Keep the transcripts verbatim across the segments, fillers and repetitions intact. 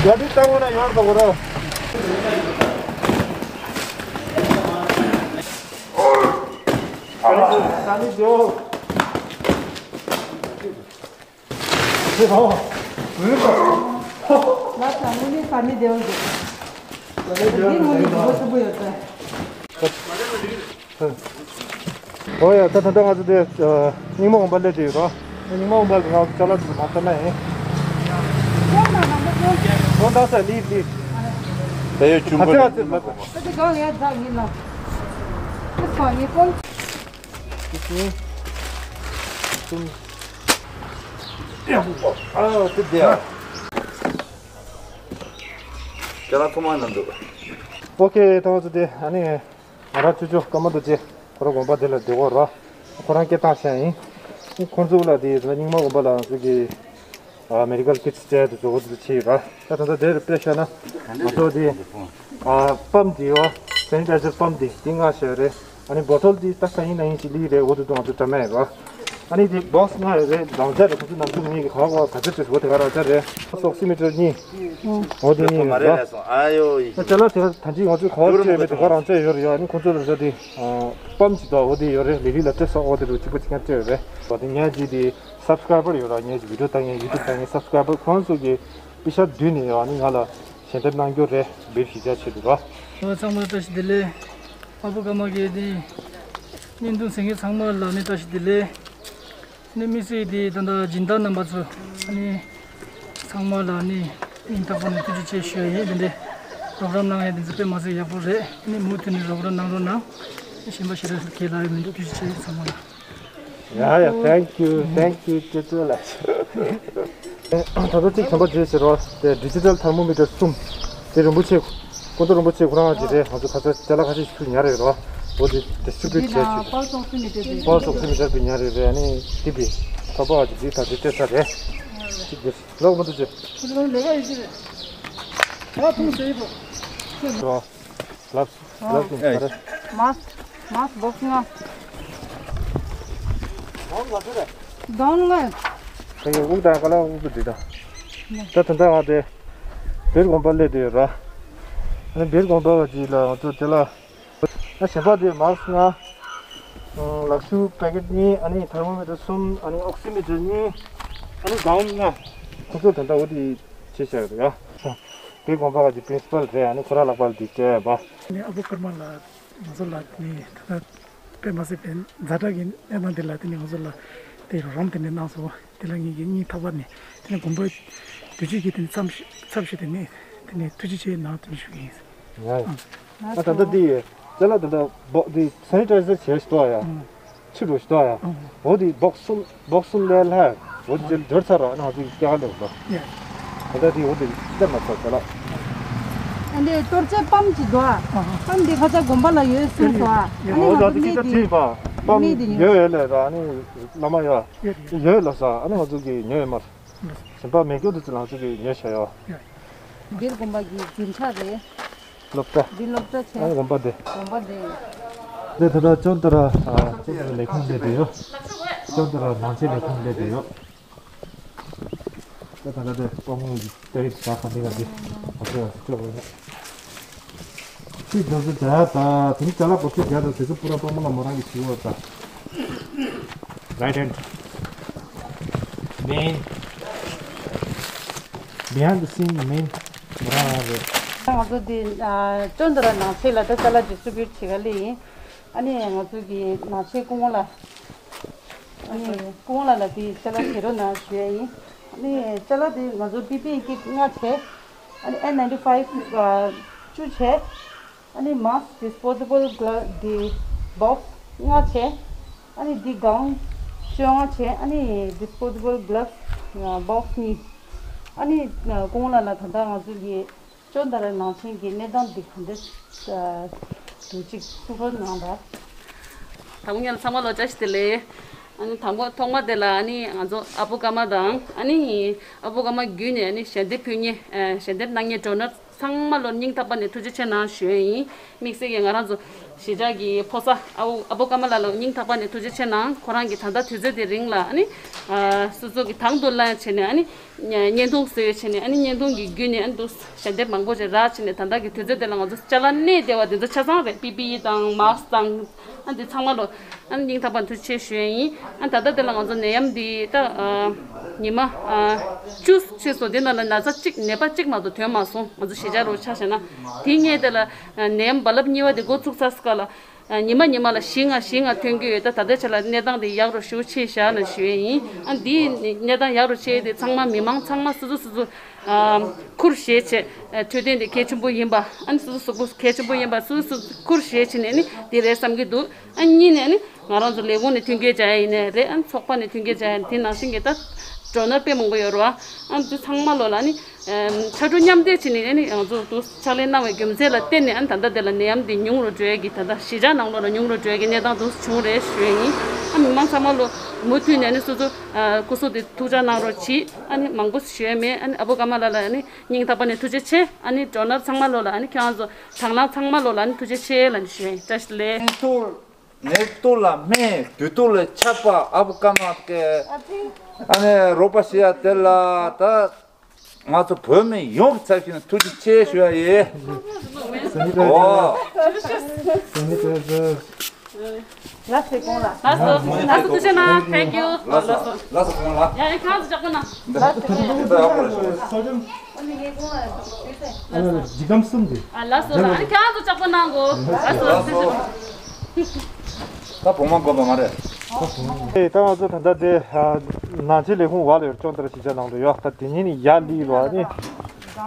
ག་དུས་བཏང་བ་ན་ཡོང་དགོས་ར། ས་ནི་འདེའོ། ང་ཚང་མ་ནི་ས་ནི་འདེའོ་ཟེར། འདི་ངོ་ནི་འདི་གོ་ཐུབ་ཡོད་ས། ཨོ་ཡ། ད་ད་ལྟ་ང་ཚོ་དེ་རྙིང་མ་དགོན་པ་སླེབས་བསྡད་ཡོད་ར། རྙིང་མ་དགོན་པ་ལ་ང་ཚོ་ཅ་ལག་ཚོ་མ་བཏང་ན་ཡིན། ཁོང་ད་ས་ལི་ལི། ད་ཡོད་ཆུང་ཨ་ཙི་ཨ་ཙི་ལ། ད་དེ་གང་ཡ་ད་ཡིན་ལ། ཨ་ཙི་གང་ཡིན་ཀོང་། ཨ་ཙི་དེ་ཡ། ཅ་ལག་ཚང་མ་ནང་འདུག་ཨོ་ཁེ། ད་ང་ཚོ་དེ་ཨ་ནི། ང་རང་ཆུ་ཆུ་ཀརྨ་རྡོ་རྗེ་ཁོ་རང་དགོན་པ་དེ་ལ་སྡོད་ཀྱི་ཡོད་ར། ཁོ་རང་སྐད་བཏང་ཤག་ཡིན། ཁོང་ཚོ་ལ་དེ་རྙིང་མ་དགོན་པ་ལ་ང་ཚོ་གི་ཨ་མེ་ཌི་ཀལ་ཀིཊ་སྤྲད་དུ་འགྲོ་དགོས་དུ་ཆེ་ཡོད་ར། ད་ད་ལྟ་དེར་དཔེ་བཞག་ན་ང་ཚོ་དེ་ཨ་པམ་དེ་ཡོད། སེ་ནི་ཊའི་ཛར་པམ་དེ་དེ་ལྔ་བཞག་རེད། ཨ་ནི་བོ་ཊོལ་དེ་ད་ས་ཡིན་ན་ཡིན་ཞིག་ལི་རེད། འོ་དུ་དུ་ང་ཚོ་འདྲ་མེད་ར། ཨ་ནི་དེ་བོག་སི་ལྔ་ཡོད་རེད། རང་འཇགས་རེད། ཁོ་ཚོ་ནང་ཚུད་ངེས་ཀྱི་ག་བ་ག་ཚོད་བྱེད་སོ་དེ་ག་རང་འཇགས་རེད། ཨོག་སི་མི་ཊར་གཉིས། འོ་དེ་གཉིས་རེད་ར། ཨ་ཡོ་ཡི། ད་ཅ་ལག་དེ་ག་ད་ཅི་ང་ཚོས་ག་བ་སྤྲད་མེད་དེ་ག་རང་འཇགས་ཡོད་རེད་ཡ། ཨ་ནི་ཁོ་ཚོ་ལ་ཟ་དེ་པམ་ཅིག་དང་འོ་དེ་ཡོད་རེད། ལི་ལི་ལ་སྤྲད་སོ་འོ་དེ་རུ་གཅིག་པ་གཅིག་རྐྱང་སྤྲད་ཡོད་རེད། འོ་དེ་ངས་ཅི་དེ་སབ་སི་ཀ་རའི་བར་ཡོད་ར། ངས་ཅི་བི་ཌི་ཡོ་ལྟ་མཁན་ཡུ་ཊུབ་ལྟ་མཁན་སབ་སི་ཀ་རའི་བར་ཁོང་ཚོ་གི་པི་ཤ་བསྡུས་ནས་ཡོད། ཨ་ནི་ང་ལ་ཞལ་འདེབས་གནང་རྒྱུ་རེད། བེབ་གཞིས་ཆགས་ཆེད་དུ་ར། ཨོ་ཚང་མ་བཀྲ་ཤིས་བདེ་ལེགས། ཨ་བུ་ཀརྨ་གི་དེ་བརྙན་ཐུང་གཟིགས་མཁན་ཚང་མ་ལ་ནི་བཀྲ་ཤིས་བདེ་ལེགས། ནི་དམིགས་བསལ་དེ་ད་ལྟ་སྦྱིན་བདག་རྣམ་པ་ཚོ་ནི་ཚང་མ་ལ་ནི་སྙིང་ཐག་པ་ནས་ཐུགས་རྗེ་ཆེ་ཞུ་ཡ་ཡིན། དེ་འདྲའི་རོགས་རམ་གནང་ཡ་དེ་ཚོ་དཔེ་མ་ཚད་ཡག་པོ་རེད། ནི་མུ་མཐུད་ནས་རོགས་རམ་གནང་རོགས་གནང་། གཞན་པ་ཞེ་དྲག་ཁས་ལེན་ཡ་མི་འདུག་ཐུགས་རྗེ་ཆེ་ཚང་མ་ལ། ཡ་ཡ། Thank you, thank you ཁྱེད་ཚོ་ལ། ད་ལྟ་གཅིག་བྱམས་པ་རྗེས་ཟེར་རོ། དེ་ཌི་ཇི་ཊལ་ཐར་མོ་མི་ཊར་གསུམ། དེ་རིན་པོ་ཆེ། ཀོང་ཏོ་རིན་པོ་ཆེ་ཁོ་རང་གི་རེད། ང་ཚོ་ཁ་ཚ་ཅ་ལག་ཁ་ཤས་ཤིག་ཉར་ཡོད་རོ། འོ་དེ་ཌི་སི་ཊི་རི་བིའུ་ཊི་བྱས་ཆུ། པཱལ་སི་ཨོག་སི་མི་ཊར་དེ་ཉར་ཡོད་རེད། ཨ་ནི་དེ་བི་ཐོ་པ་བ་ཅིག་དེ་ད་དེ་སྤྲད་ཚར་རེད། གཅིག་དེ་ལོག་མ་ཐུབ་ཅེ། ཁོ་ཚོ་ལས་ཀ་ཡོད་ཀྱི་རེད། ད་ཐུང་ཟེར་ཡོད་པ། རོ། ལབ་ལབ་ཀྱི་ཨེ། ག་རེ། མཱ་སི་མཱ་སི་བོག་སི་ལྔ། གདོང་ལྔ། ད་ཡི་དབུགས་དང་ག་ལ་དབུགས་པོ་འདི་དང་། ད་ད་ལྟ་ང་དེ་བེར་དགོན་པ་སླེབས་བསྡད་ཡོད་ར། ཨ་ནི་བེར་དགོན་པ་བ་ཅིག་ལ་ང་ཚོ་དེ་ལ། ཨ་གཞན་པ་དེ་མཱ་སི་ལྔ། ལག་ཤུ་པེ་ཀེཊ་གཉིས། ཨ་ནི་ཐར་མོ་མི་ཊར་གསུམ། ཨ་ནི་ཨོག་སི་མི་ཊར་གཉིས། ཨ་ནི་གའོན་ལྔ། ཁོ་ཚོ་ད་ལྟ་འོ་དེ་བྱས་བཞག་ཡོད་ར། བེར་དགོན་པ་བ་ཅིག་པི་རིན་སི་པལ་རེད། ཨ་ནི་ཁོ་རང་ལག་པར་འདི་སྤྲད་པ། ནས་ཨ་བུ་ཀརྨ་ལགས་ང་ཚོ་ལ་ནི་ད་ལྟ་དཔེ་མ་སྲིད་པའི་ཛ་དྲག་གི་གནས་སྟངས་འདི་ལ་དེ་ནི་ང་ཚོ་ལ་དེ་རོགས་རམ་དེ་འདྲ་གནང་སོང་། དེ་ལ་ངེད་ཀྱི་སྙིང་ཐག་པ་ནས་དེ་ནི་དགོན་པ་དུས་ཆེན་གྱི་དེ་ནི་ཚབ་ཞུ་དེ་ནི་དེ་ནི་ཐུགས་རྗེ་ཆེ་གནང་དེ་ནི་ཞུ་གི་ཡིན། ཡ་ཡ། ཨ་ད་ལྟ་འདི་ཅ་ལག་ད་ལྟ་བོག་འདི་སེ་ནི་ཊའི་ཛར་བྱས་ཤི་ཏོ་ཡ། ཨང་། ཕྱི་རུ་ཤི་ཏོ་ཡ། ཨང་། འོ་འདི་བོག་སུམ་བོག་སུམ་ལས་ལྷ། འོ་འདི་འདིར་འབྱོར་ཚར་ར་ཨ་ནི་ང་ཚོ་སྐྱེ་ག་ལེ་བ། ཡ། ད་ལྟ་འདི་འོ་འདི་སྟེར་མ་ཚར་ཅ་ལག་ཨ་འདི་གཏོར་ཆས་པམ་ཅིག་འདུག་ཨ། ཨང་། པམ་འདི་ཁ་ཚ་དགོན་པ་ལ་ཡོད་གསུངས་སོང་ཨ། ཨ་ཡ། ནི་འོ་ང་ད་ཚོ་འདི་སྐད་ཆ་མི་དྲིས་པ། པམ་མི་འདི་ཡོད་ཡོད་ལས་ར་ཨ་ནི་བླ་མ་ཡ། ཡོད་ཡོད་ལ་ས་ཨ་ནི་ང་ཚོ་གི་ཉོ་ཡོད་མ་རེད། གཞན་པ་མེད་སྐྱོ་དུ་ཚོ་ལ་ང་ཚོ་གི་ཉོ་བྱ་ཡོད། ཡ། འདིར་དགོན་པ་གི་རྒྱུན་ཆགས་རེད། སློབ་གྲྭ། འདི་སློབ་གྲྭ་ཆེ། ཨ་དགོན་པ་དེ། དགོན་པ་དེ། དེ་ད་ལྟ་ཅོན་ཏ་ར་ཅོན་ཏ་ར་ལས་ཁུངས་སླེབས་བསྡད་ཡོད། ཅོན་ཏ་ར་ནང་ཆེན་ལས་ཁུངས་སླེབས་བསྡད་ཡོད། དེ་ད་ལྟ་དེ་ཏོག་དངོས་ཀྱི་དེ་རིགས་ཟ་ཁ་འདི་ག་དེ་ང་ཚོ་ཡང་ཅོག་རེད། ཅིག་ང་ཚོ་ད་ད་དེ་ནི་ཅ་ལག་པོ་ཆེ་རྒྱ་དང་དེ་ཚོ་པུ་ར་པ་མ་ལ་མོ་རང་གི་ཞིག་ཡོད་ད། Right hand. Main. Behind the scene main. ང་ཚོ་འདི་ཅོན་ཏ་ར་ནང་ཆེན་ལ་ད་ཅ་ལག་ཌི་སི་ཊི་རི་བིའུ་ཊི་བྱེད་ག་ལེ་ཡིན། ཨ་ནི་ང་ཚོ་གི་ནང་ཆེན་སྐུ་ངོ་ལ། ཨ་ནི་སྐུ་ངོ་ལ་ལ་དེ་ཅ་ལག་བྱེད་རོགས་གནང་ཞུ་ཡ་ཡིན། ཨ་ནི་ཅ་ལག་དེ་ང་ཚོ་པི་པི་ཨི་ཀིཊ་ལྔ་བྱས། ཨ་ནི་ཨེན་ནའིན་ཊི་ཕའིབ་བཅུ་བྱས། ཨ་ནི་མཱ་སི་ཌི་སི་པོ་ཛི་བལ་གི་ལབ་སི་དེ་བོག་སི་ལྔ་བྱས། ཨ་ནི་འདི་གའོན་བཅོ་ལྔ་བྱས། ཨ་ནི་ཌི་སི་པོ་ཛི་བལ་གི་ལབ་སི་བོག་སི་གཉིས། ཨ་ནི་སྐུ་ངོ་ལགས་ལ་ད་ལྟ་ང་ཚོ་གི་ཅོན་ཏ་ར་ནང་ཆེན་གྱི་གནས་སྟངས་འདི་ག་འདྲ་འདུག་ཅིག་ཐུགས་ཁུར་གནང་དང་། དང་པོ་ཉིད་ཚང་མ་ལ་བཀྲ་ཤིས་བདེ་ལེགས། ཨ་ནི་དང་པོ་ཐོག་མ་དེ་ལ་ཨ་ནི་ང་ཚོ་ཨ་པོ་ཀརྨ་དང་ཨ་ནི་ཨ་པོ་ཀརྨ་བརྒྱུད་ནས་ཨ་ནི་ཞལ་འདེབས་ཕུལ་མཁན་ཞལ་འདེབས་གནང་མཁན་ཌོ་ནར་ཚང་མ་ལོ་སྙིང་ཐག་པ་ནས་ཐུགས་རྗེ་ཆེ་གནང་ཞུ་ཡས་ཡིན། དམིགས་བསལ་གྱིས་ང་རང་ཚོ་ གཞིས་ཆགས་ཀྱི་ཕོ་གསར་ཨ་བོ་ཨ་བོ་ཀརྨ་ལགས་ལ་སྙིང་ཐག་པ་ནས་ཐུགས་རྗེ་ཆེ་གནང་། ཁོ་རང་གིས་ད་ལྟ་དུས་ཚོད་དེ་རིང་ལ་ཨ་ནི་ཨ་སོ་སོ་གི་དང་དུ་བླངས་བྱས་ནས་ཨ་ནི་བརྙན་ཐུང་བཟོས་བྱས་ནས་ཨ་ནི་བརྙན་ཐུང་གི་བརྒྱུད་ནས་ཨ་ནི་འདུག་ཞལ་འདེབས་མང་པོ་ཞིག་རག་བྱས་ནས། ད་ལྟ་གི་དུས་ཚོད་དེ་ལ་ང་ཚོ་ཅ་ལག་གནས་བདེ་བ་དེ་ཚོ་ཆ་ཚང་རེད། པི་པི་ཨི་དང་མཱསྐ་དང་ཨ་འདི་ཚང་མ་ལོ། ཨ་ནི་སྙིང་ཐག་པ་ཐུགས་རྗེ་ཆེ་ཞུ་ཡ་ཡིན། ཨ་ད་ལྟ་དེ་ལ་ང་ཚོ་ནད་ཡམས་འདི་ད་ཨ་ཉི་མ་ཨ་བཅུ་ཕྱིན་སོང་། དེ་ནང་ལ་ན་ཚ་གཅིག་ནད་པ་གཅིག་མ་གཏོགས་ཐོན་མ་སོང་། ང་ཚོ་གཞིས་ཆགས་རུ་ཆ་བཞག་ན། དེ་སྔས་དེ་ལ་ཨ་ནད་ཡམས་རྦ་རླབས་གཉིས་པ་དེ་འགོ་ཚུགས་ཚར་སྐབས་ལ་ཨ་ཉི་མ་ཉི་མ་ལ་བཞི་ལྔ་བཞི་ལྔ་ཐོན་གྱི་ཡོད། ད་ད་ལྟའི་ཆ་ལ་གནས་སྟངས་དེ་ཡག་རུ་ཞེ་པོ་ཕྱིན་བཞག་ལ་ཞུ་ཡ་ཡིན། ཨ་འདིའི་གནས་སྟངས་ཡག་རུ་ཕྱིན་དེ་ཚང་མ་མི་མང་ཚང་མ་སོ་སོ་སོ་སོ་ཨ་ཁུར་བཞེས་བྱས། ཨ་འཕྲོད་བསྟེན་དེ་གལ་ཆེན་པོ་ཡིན་པ། ཨ་ནི་སོ་སོ་གཟུགས་པོ་གལ་ཆེན་པོ་ཡིན་པ་སོ་སོ་སོ་ཁུར་བཞེས་བྱས་ནས་ནི་དེ་རེད་བསམ་གྱི་འདུག་ཨ་གཉིས་ནས་ནི་ང་རང་ཚོ་ལས་ཁུངས་ནས་མཐུན་རྐྱེན་སྦྱར་ཡ་ཡིན་ནའི་རེད། ཨ་ནི་ཚོགས་པ་ནས་མཐུན་རྐྱེན་སྦྱར་ཡ་དེ་ནང་བཞིན་གྱི་ད་ཌོ་ནར་དཔེ་མང་པོ་ཡོད་རེད་བ། ཨ་ནི་དེ་ཚང་མ་ལོ་ལ་ནི་ཨམ་ཕྱར་གྲུ་མཉམ་འདེགས་བྱས་ནས་ཨ་ནི་ང་ཚོ་དུ་ཕྱག་ལས་གནང་བའི་རྒྱུ་མཚན་ལ་བརྟེན་ནས། ཨ་ནི་ད་ལྟ་དེ་ལ་ནད་ཡམས་འདི་ཉུང་རུ་འགྲོ་ཡ་གི་ད་ལྟ་གཞིས་ཆགས་ནང་ལོགས་ལ་ཉུང་རུ་འགྲོ་ཡ་གི་གནས་སྟངས་དུ་བྱུང་རེད་ཞུ་ཡ་ཡིན། ཨ་མི་མང་ཚང་མ་ལོ་མུ་མཐུད་ནས་ཨ་ནི་སོ་སོ་ཨ་སྐུ་གཟུགས་དེ་ཐུགས་ཅག་གནང་རོགས་གྱིས། ཨ་ནི་མང་པོ་ཞུ་ཡ་མེད། ཨ་ནི་ཨ་བོ་ཀརྨ་ལགས་ལ་ཨ་ནི་སྙིང་ཐག་པ་ནས་ཐུགས་རྗེ་ཆེ། ཨ་ནི་ཌོ་ནར་ཚང་མ་ལོ་ལ་ཨ་ནི་ཁྱེད་རང་ཚོ་དང་བླངས་ཚང་མ་ལོ་ལ་ཨ་ནི་ཐུགས་རྗེ་ཆེ་ལབ་ནས་ཞུ་ཡ་ཡིན། བཀྲ་ཤིས་བདེ་ལེགས། ནད་དུག་ནད་དུག་ལ་སྨན། བདུད་དུག་ལ་ཆབ་འབག་ཨ་བོ་ཀརྨ་གི་ཨ་ནི་རོགས་པ་བྱེད་ཡ་དེ་ལ་ད། ང་ཚོ་བོད་མི་ཡོངས་ཀྱི་ཚབ་ཞུས་ནས་ཐུགས་རྗེ་ཆེ་ཞུ་ཡ་ཡིན། ཨོ། ལགས་སོ། ལགས་སོ། ཐུགས་རྗེ་གནང་། Thank you། ལགས་སོ། ལགས་སོ། གོང་ལ། ཡ་ཡ། ཁྱེད་རང་ཚོ་ལྕགས་པོ་གནང་། ལགས་སོ། འདི་ལྟ་ཡག་པོ་རེད། འཇིགས་སྐམ་གསུམ་དེ། ཨ་ལགས་སོ། ལགས་སོ། ཨ་ནི་ཁྱེད་རང་ཚོ་ལྕགས་པོ་གནང་གོ། ལགས་སོ། ལགས་སོ། ད་བུང་མ་འགོ་པ་མ་རེད། ཨེ། ད་ང་ཚོ་ད་ལྟ་དེ་ཨ་ནང་ཆེན་ལས་ཁུངས་འོག་ལ་ཡོད། ཅོང་ཏ་ར་གཞིས་ཆགས་ནང་དུ་ཡོད། ད་དེ་ཉིན་ནི་ཡར་སླེབས་རོགས། ཨ་ནི་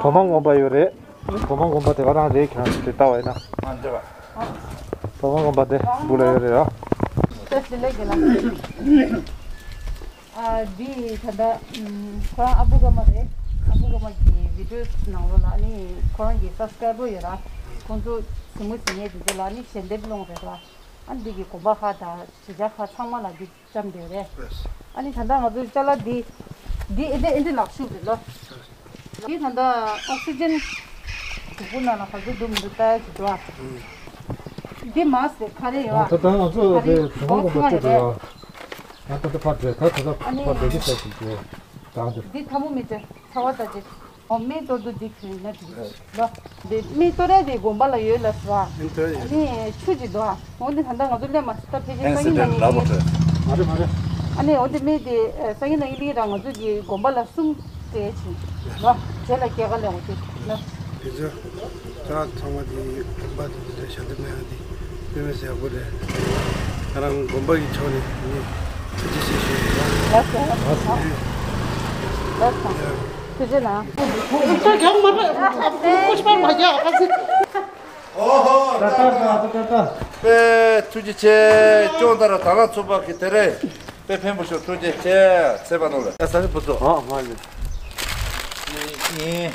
བུང་མ་འགོ་པ་ཡོད་རེད། བུང་མ་འགོ་པ་དེ་ག་རང་རེད། ཁྱེད་རང་ཚོ་དེ་ལྟ་བ་ཡིན་ན། ཨ་འདྲ་བ། བུང་མ་འགོ་པ་དེ་སྦུག་ལ་ཡོད་རེད་ཨ། ཨ་འདི་ད་ལྟ་ཨམ་ཁོ་རང་ཨ་བུ་ཀརྨ་རེད། ཨ་བུ་ཀརྨ་གི་བི་ཌིའོ་ནང་ལོགས་ལ་ནི་ཁོ་རང་གི་སབ་སི་ཀ་རའི་བར་ཡོད་ར། ཁོང་ཚོ་གཟིགས་མོ་གཟིགས་མཁན་དེ་ཚོ་ལ་ནི་ཞལ་འདེབས་སློང་རེད་ར། ཨ་འདི་གི་དགོན་པ་ཁག་དང་གཞིས་ཆགས་ཁག་ཚང་མ་ལ་འདི་བཀྲམ་བསྡད་རེད། ཨ་ནི་ད་ལྟ་ང་ཚོའི་ཅ་ལག་འདི་འདི་ཨེ་འདྲ་ཨེ་འདྲ་ལག་ཤུབས་རེད་ལོ། འདི་ད་ལྟ་ཨོག་སི་ཇན་གྲོད་ཁོག་ནང་ལ་ག་ཚོད་འདུག་མི་འདུག་ལྟ་ཡ་ཞིག་འདུག་ཨ། འདི་མཱསི་རེད། ཁ་རས་ཡོད་ཨ། ད་ལྟ་ང་ཚོ་ཁ་རས་དེ་གྲོད་ཁོག་ཨོ་ཚང་མ་ཡོད་རེད། ད་ད་ལྟ་ཕར་འགྲོ། ད་ད་ལྟ་ཨ་ནི་ཕར་འགྲོ་གི་ས་ཞིག་འགྲོ། ད་འདི་འདི་ཐལ་མོ་མི་ཊར་ཚ་བ་ལྟ་ཅིག་ཨོ་སྨན་གཏོར་དུ་འདི་ཁྱོད་ན་དྲིས་ལ། འདི་སྨན་གཏོར་ཡ་དེ་དགོན་པ་ལ་ཡོད་ལ་ཟེར་བ། སྨན་གཏོར་ཡ་ཡོད། ཨ་ནི་ཆུ་ཅིག་འདུག་ཨ། འོ་འདི་ད་ལྟ་ང་ཚོ་སླེབས་མ་སོང་། ད་ཕལ་ཆེར་སང་ཉིན་གནངས་ཉིན་ཞིག་ཡིན། མ་རེད་མ་རེད། ཨ་ནི་འོ་འདི་སྨན་དེ་སང་ཉིན་གནངས་ཉིན་སླེབས་ར་ང་ཚོ་གི་དགོན་པ་ལ་གསུམ་སྤྲད་ཕྱིན་ལ། རྗེས་ལ་སྐྱེལ་ག་ལས་འོ་དེ་ལ། དེ་ཚོ་ད་ཚང་མ་དེ་དགོན་པ་དེ་འདི་འདྲ་ཞལ་འདེབས་གནང་ཡ་དེ་དཔེ་མི་སྲིད་ཡག་པོ་རེད། ང་རང་དགོན་པ་གི་ཕྱོགས་ནས་ངས་ཐུགས་རྗེ་ཆེ་ཞུ་ཡིན། ལགས་སོ། ལགས་སོ། ཐུགས་རྗེ་གནང་། ད་གང་མ་རེད། ཨ་ཁོ་ཤི་པ་མ་རྒྱག་ཨ་ཁ་སི། ཨོ་ཧོ། ད་ད་ད་ད་ད། དཔེ་ཐུགས་རྗེ་ཆེ། ཅོང་ཏ་ར་དང་བླངས་ཚོགས་པ་གི་དེ་རེད། དཔེ་ཕན་པོ་ཞོག་ཐུགས་རྗེ་ཆེ། ཚེ་དཔག་ནོར་ལ། ཨ་ས་ནི་བུ་ཚོ། ཨ་མ་ལེ། ཨིན།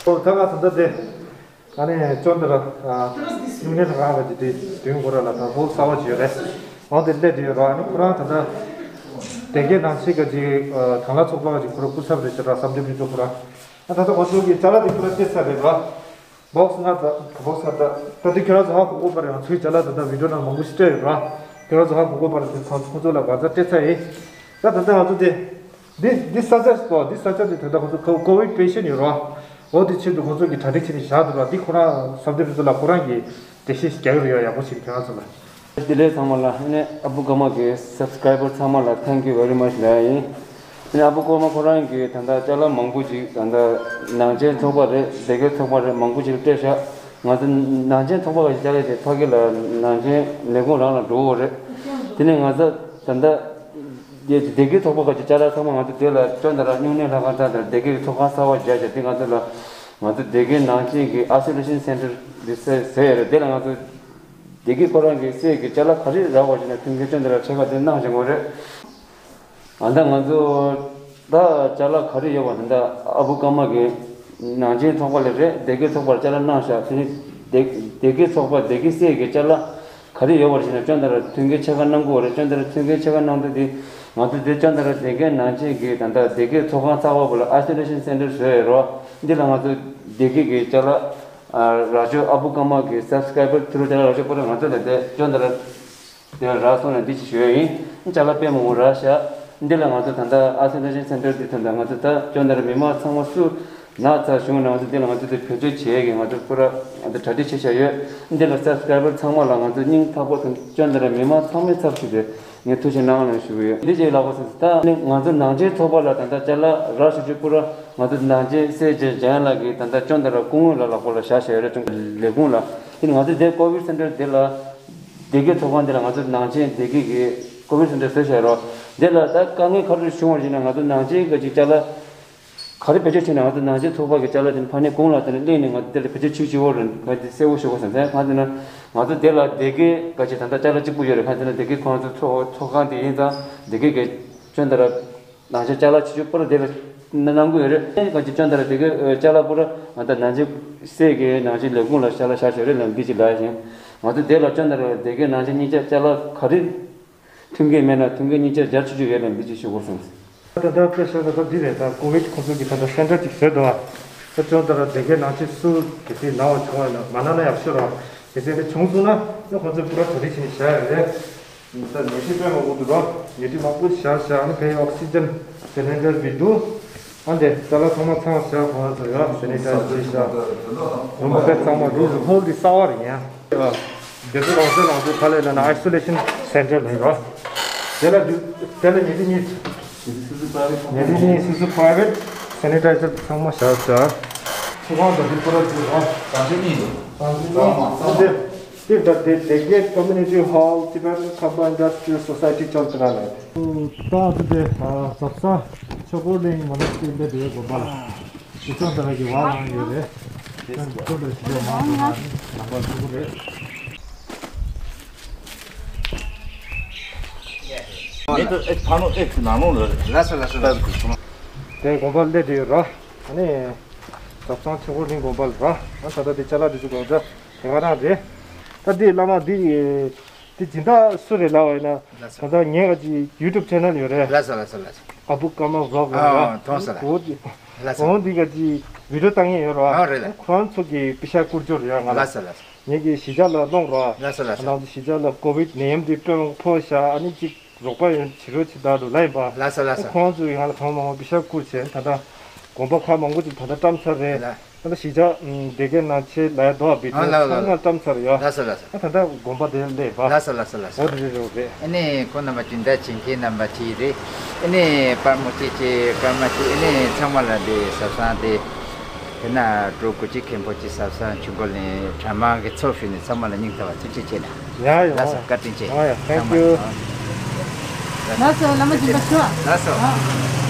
ཨོ་ད་ག་ད་ད་དེ། ཨ་ནི་ཅོང་ཏ་ར་ཨ་སྨྱུང་གནས་ལྷ་ཁང་གི་དེ་མདུན་སྐོར་ལ་ད་ཧོལ་གསར་པ་ཅིག་ཡོད་རེད། འོ་དེ་སླེབས་བསྡད་ཡོད་ར། ཨ་ནི་ཁོ་རང་ད་ལྟ་སྡེ་དགེ་ནང་ཆེན་གྱི་ཅིག་ཨ་དང་བླངས་ཚོགས་པ་གི་ཅིག་ཁོ་རང་སྐུ་ཚབ་རེད་ཟེར་ར། བསམ་གྲུབ་ཕུན་ཚོགས་ཁོ་རང་། ཨ་ད་ལྟ་ང་ཚོ་གི་ཅ་ལག་དེ་ཁོ་རང་སྤྲད་ཚར་རེད་ར། སྦོག་སི་ལྔ་དང་སྦོག་སི་ལྔ་དང་། ད་དེ་ཁྱོད་རང་ཚོ་ཧ་གོ་གོ་པ་རེད། ང་ཚོའི་ཅ་ལག་ད་ལྟ་བི་ཌིའོ་ནང་མང་པོ་ཞིག་སྤྲད་ཡོད་ར། ཁྱོད་རང་ཚོ་ཧ་གོ་གོ་པ་རེད། དེ་ཚོ་ཚོ་ཚོ་ལ་ག་ཚ་སྤྲད་ཚར་ཡིན། ད་ད་ལྟ་ང་ཚོ་དེ། འདི་འདི་ས་ཆ་ཞིག་ཏོ། འདི་ས་ཆ་འདི་ད་ལྟ་ཁོ་ཚོ་ཀོ་ཀོ་བིཌ་པེ་ཤེན་ཊི་ཡོད་ར། འོ་དེ་ཆེད་དུ་ཁོ་ཚོ་གི་གྲ་སྒྲིག་བྱས་ནས་བཞག་འདུག་ར། འདི་ཁོ་རང་བསམ་གཏན་ཕུན་ཚོགས་ལགས་ཁོ་རང་གིས་འགྲེལ་བཤད་ཞིག་རྒྱག་གི་རེད་ཡ། ཡག་པོ་བྱས་ནས་ཁྱོད་རང་ཚོ་ལ། བདེ་ལེགས་ཚང་མ་ལ། ཨ་ནི་ཨ་བུ་ཀརྨ་གི་སབ་སི་ཀ་རའི་བར་ཚང་མ་ལ་thank you very much ལབ་ཡ་ཡིན། ཨ་ནི་ཨ་བུ་ཀརྨ་ཁོ་རང་གིས་ད་ལྟ་ཅ་ལག་མང་པོ་ཅིག་ད་ལྟ་ནང་ཆེན་ཚོགས་པ་རེད། སྡེ་དགེ་ཚོགས་པ་རེད། མང་པོ་ཅིག་སྤྲད་ཤག་ང་ཚོ་ནང་ཆེན་ཚོགས་པ་གི་ཅ་ལག་དེ་ཕ་གི་ལ་ནང་ཆེན་ལས་ཁུངས་རང་ལ་འགྲོ་འོ་རེད། དེ་ནས་ང་ཚོ་ད་ལྟ་སྡེ་སྡེ་དགེ་ཚོགས་པ་གི་ཅ་ལག་ཚང་མ་ང་ཚོ་དེ་ལ་ཅོང་ཏ་ར་སྨྱུང་གནས་ལྷ་ཁང་ཚང་དང་སྡེ་དགེ་གི་ཚོགས་ཁང་གསར་པ་རྒྱག་བྱས། དེ་ང་ཚོ་ལ་ང་ཚོ་སྡེ་དགེ་ནང་ཆེན་གྱི་ཨའི་སོ་ལེ་ཤན་སེན་ཊར་དེ་ཟེར་ཟེར་ཡོད་རེད། དེ་ལ་ང་ཚོ་སྡེ་དགེ་ཁོ་རང་གི་སྲས་ཀྱི་ཅ་ལག་ག་རེ་རག་པ་ཞིག་ན་མཐུན་རྐྱེན་ཅོང་ཏ་ར་ཕྱེད་ཀ་དེ་གནང་བྱེད་དགོས་རེད། ཨ་ད་ང་ཚོ་ད་ཅ་ལག་ག་རེ་ཡོད་པ་དེ་འདྲ་ཨ་བུ་ཀརྨ་གི་ནང་ཆེན་ཚོགས་པ་ལ་རེད། སྡེ་དགེ་ཚོགས་པར་ཅ་ལག་གནང་ཤག་དེ་ནི་སྡེ་སྡེ་དགེ་ཚོགས་པ་སྡེ་དགེ་སྲས་ཀྱི་ཅ་ལག་ག་རེ་ཡོད་པ་ཞིག་ན་ཅོང་ཏ་ར་མཐུན་རྐྱེན་ཕྱེད་ཀ་གནང་དགོས་རེད། ཅོང་ཏ་ར་མཐུན་རྐྱེན་ཕྱེད་ཀ་གནང་དུས་དེ་ང་ཚོ་དེ་ཅོང་ཏ་ར་སྡེ་དགེ་ནང་ཆེན་གྱི་ད་ལྟ་སྡེ་དགེ་ཚོགས་ཁང་གསར་པ་བོ་ལ་ཨའི་སོ་ལེ་ཤན་སེན་ཊར་བཟོས་ཡོད་རོགས། འདི་ལ་ང་ཚོ་སྡེ་དགེ་གི་ཅ་ལག་ ར་ཅོ་ཨ་བུ་ཀརྨ་གི་སབ་སི་ཀ་རའི་བར་ཐུ་རུ་ཅ་ལག་ར་ཅོ་པོ་ར་ང་ཚོ་ལ་དེ་ཅོ་འདི་ར་དེ་རག་སོང་ནས་འདི་ཅི་ཞུ་ཡ་ཡིན། ཅ་ལག་དཔེ་མང་པོ་རག་ཤག་འདི་ལ་ང་ཚོ་ད་ལྟ་ཨ་སི་ན་ཤན་སེན་ཊར་འདི་ཐོན་ད་ང་ཚོ་ད་ཅོ་འདི་ར་མི་མང་ཚང་མ་སུ་ན་ཚ་བྱུང་ན་ང་ཚོ་འདི་ལ་ང་ཚོ་དེ་བེད་སྤྱོད་བྱེད་ཡ་གི་ང་ཚོ་པུ་ར་ང་ཚོ་གྲ་སྒྲིག་བྱེད་བཞག་ཡོད། འདི་ལ་སབ་སི་ཀ་རའི་བར་ཚང་མ་ལ་ང་ཚོ་སྙིང་ཐག་པ་དང་ཅོ་འདི་ར་མི་མང་ཚང་མའི་ཚབ་ཞུས་ཏེ། ངས་ཐུགས་རྗེ་གནང་ལན་ཞུ་གི་ཡོད། འདི་རྗེས་ལགས་པ་སོང་ཙང་ད་ནི་ང་ཚོ་ནང་ཆེན་ཚོགས་པ་ལ་ད་ལྟ་ཅ་ལག་རག་ཞུ་རྒྱུ་པུ་ར་ང་ཚོ་ནང་ཆེན་སྲས་རྗེ་འཇམ་དབྱངས་ལགས་ཀྱིས་ད་ལྟ་ཅོ་འདི་ར་སྐུ་ངོ་ལ་ལག་པ་ལ་བཞག་བཞག་ཡོད་རེད། ཅུང་ལས་ཁུངས་ལ་དེ་ནི་ང་ཚོ་དེ་ཀོ་བིད་སེན་ཊར་འདི་ལ་སྡེ་དགེ་ཚོགས་ཁང་འདི་ལ་ང་ཚོ་ནང་ཆེན་སྡེ་དགེ་གི་ཀོ་བིད་སེན་ཊར་བཟོས་བཞག་རོགས། འདི་ལ་ད་དཀའ་ངལ་ག་རེ་བྱུང་བ་ཡིན་ན་ང་ཚོ་ནང་ཆེན་ག་ཅིག་ཅ་ལག་ག་རེ་བེད་སྤྱོད་བྱས་ན་ང་ཚོ་ནང་ཆེན་ཚོགས་པ་གི་ཅ་ལག་དེ་ནི་ཕ་ནས་གོང་ལ་དེ་ནི་གླེང་ནས་ང་ཚོ་དེ་ལ་བེད་སྤྱོད་བྱེད་ཀྱི་ཡོད་རེད། ང་དེ་གསལ་པོ་ཞུ་དགོས་བསམ་ཚེ་ང་དེ་ན་ང་ཚོ་དེ་ལ་སྡེ་དགེ་ག་ཅིག་ད་ལྟ་ཅ་ལག་གཅིག་པུ་ཡོད་རེད། ང་དེ་ན་སྡེ་དགེ་ཁོང་ཚོ་ཚོགས་ཚོགས་ཁང་དེ་ཡིན་ཙང་སྡེ་དགེ་གི་ཅོ་འདི་ར་ནང་ཆེན་ཅ་ལག་ཆེ་ཆུང་པུ་ར་དེ་ལ་གནང་གི་ཡོད་རེད། ག་ཅིག་ཅོ་འདི་ར་སྡེ་དགེ་ཅ་ལག་པུ་ར་ང་ད་ནང་ཆེན་སྲས་ཀྱི་ནང་ཆེན་ལས་ཁུངས་ལ་ཅ་ལག་བཞག་བཞག་རེད་ལ་འདི་ཅི་ལ་ཡིན། ང་ཚོ་དེ་ལ་ཅོ་འདི་ར་སྡེ་དགེ་ནང་ཆེན་གཉིས་ཆ་ཅ་ལག་ག་རེ། མཐུན་རྐྱེན་མེད་ན་མཐུན་རྐྱེན་གཉིས་ཆ་སྦྱར་ཆོག་ཆོག་ཡོད་ན་འདི་ཅིག་ཞུ་དགོས་སོང་། ད་ལྟ་དཔེ་བཞག་ན་ད་འདི་རེད། ད་ཀོ་བིད་ཁོང་ཚོ་གི་ད་ལྟ་སེན་ཊར་ཅིག་བཟོས་འདུག་ཨ། ད་ཅོ་འདི་ར་སྡེ་དགེ་ནང་ཆེན་སུ་གལ་སྲིད་ན་བ་བྱུང་བ་ཡིན་ན་མ་ན་ན་ཡག་ཤོས་རེད། གལ་སྲིད་དེ་བྱུང་སོང་ན་ད་ཁོང་ཚོས་པུ་ར་གྲ་སྒྲིག་བྱས་ནས་བཞག་ཡོད་རེད། ད་ཉལ་ཁྲི་དཔེ་མང་པོ་འདུག་ར། ཉལ་ཁྲི་མང་པོ་བཞག་བཞག་ཨ་ནི་ཕ་གིའི་ཨོག་སི་ཇན་སི་ལིན་ཌར་བི་འདུག་ཨ་འདི་ཅ་ལག་ཚང་མ་ཚང་བཞག་ཁོང་ཚོ་ཡོད་སེ་ནི་ཊའི་ཛར་བྱས་བཞག་རུམ་དཔེ་ཚང་མ་རུལ་ཧོལ་འདི་གསར་པ་རེད་ཡ། འདི་ཚོ་རང་སོ་རང་སོའི་ཁ་ལས་ལ་ན་ཨའི་སོ་ལེ་ཤན་སེན་ཊར་ལ་ཡོད། དེ་ལ་འདི་དེ་ལ་ཉལ་ཁྲི་གཉིས། ཉལ་ཁྲི་གཉིས་སོ་སོ་པ་རའི་ཝེ་ཊི་སེ་ནི་ཊའི་ཛར་ཚང་མ་བཞག་བཞག་ཚོགས་ཁང་དང་འདི་པུ་ར་འདི་ར། ད་ཅི་གཉིས་འདུག་ད་ཅི་གཉིས། ད་འདི་འདི་ད་དེ་དེ་གའི་ཀོ་མུ་ནི་ཊི་ཧོལ་ཊི་བེ་ཊན་ཁ་པར་ཨིན་ཌ་སི་ཊི་རི་ཡལ་སོ་སའི་ཊི་ཅོག་ཙེ་ར་ལ། ད་འདི་དེ་ཟབ་གསང་ཆོས་འཁོར་གླིང་མ་ན་སི་འདི་དེ་དགོན་པ་ལ། དེ་ཚོ་འདི་ར་གི་བ་ལང་ཡོད་རེད། དེ་ཚོ་ལ་ཞིག་མང་དུ་ན་ནང་པ་ཚོ་རེད། མེད་དུ་ཨེ་ཕ་ནོ་ཨེ་ཁུ་ན་ནོ་ལ་རེད། ལ་ས་ལ་ས་ལ་ས། དེ་དགོན་པ་སླེབས་དེ་ཡོད་ར། ཨ་ནི་ཟབ་གསང་ཆོས་འཁོར་གླིང་དགོན་པ་ལ་ར། ཨ་ད་ལྟ་དེ་ཅ་ལག་དེ་ཚོ་གང་ཚ་དེ་ག་རང་རེད། ད་དེ་བླ་མ་དེ་དེ་སྦྱིན་བདག་སུ་རེད་ལབ་པ་ཡིན་ན། ལ་ས། ད་ལྟ་ངའི་ག་ཅིག་ཡུ་ཊུབ་ཆེ་ནལ་ཡོད་རེད། ལ་ས་ལ་ས་ལ་ས། ཨ་བུ་ཀརྨ་བི་ལོག་ལ་ཨ་ཡོད་ར། མཐོང་སོང་ལ། གོ་དེ་ལ་ས། གོང་དེ་ག་ཅིག་བི་ཌི་ཡོ་བཏང་ཡས་ཡོད་ར། ཨ་རེད་ལ། ཁོ་རང་ཚོ་གི་པེ་ཤ་བསྐུར་རྒྱུ་རེད་ཡ་ང་ལ། ལ་ས་ལ་ས། ངེད་ཀྱི་གཞིས་ཆགས་ལ་གནང་རོགས། ལ་ས་ལ་ས། ང་རང་ཚོ་གཞིས་ཆགས་ལ་ཀོ་བིད་ནད་ཡམས་འདི་དཔེ་མང་པོ་ཕོག་ཤག་ཨ་ནི་གཅིག་རོགས་པ་ཡོང་བྱེད་རོགས་བྱེད་དགོས་འདུག་ལབ་ཡིན་པ། ལ་ས་ལ་ས། ཁོང་ཚོ་ཡང་ལ་གང་མང་མང་པེ་ཤ་བསྐུར་བྱས་ད་ལྟ་དགོན་པ་ཁག་མང་པོ་ཅིག་ད་ལྟ་བཀྲམ་ཚར་རེད། ལ། ད་ལྟ་གཞིས་ཆགས་སྡེ་དགེ་ནང་ཆེན་ལ་ཡ་རྡོ་བ་བི་ཨ་ལ་ལ་ཚང་མ་བཀྲམ་ཚར་ཡོད། ལ་ས་ལ་ས། ད་ད་ལྟ་དགོན་པ་དེ་སླེབས་པ། ལ་ས་ལ་ས་ལ་ས། འོ་དེ་རེད་རོགས་རེད། ཨ་ནི་ཁོང་རྣམ་པ་ཅུང་ཟད་བྱེད་མཁན་རྣམ་པ་ཅིག་རེད། ཨ་ནི་པར་མོ་ཅིག་ཅིག་པར་མ་ཅིག་ཨ་ནི་ཚང་མ་ལ་འདི་ཟབ་གསང་དེ། དེ་ན་འགྲོ་དགོས་ཀྱི་མཁན་པོ་ཅིག་ཟབ་གསང་ཆོས་འཁོར་གླིང་གྲྭ་མང་གི་ཚོགས་ཞུས་ནས་ཚང་མ་ལ་སྙིང་ཐག་པ་ཐུགས་རྗེ་ཆེ་ན། ཡ་ཡ། ལགས་སོ་བཀའ་དྲིན་ཆེ། ཡ་ཡ། Thank you། ཚང་མ་ལ། ལགས་སོ་བླ་མ་སྦྱིན་པ་ཞུ། ལགས་སོ།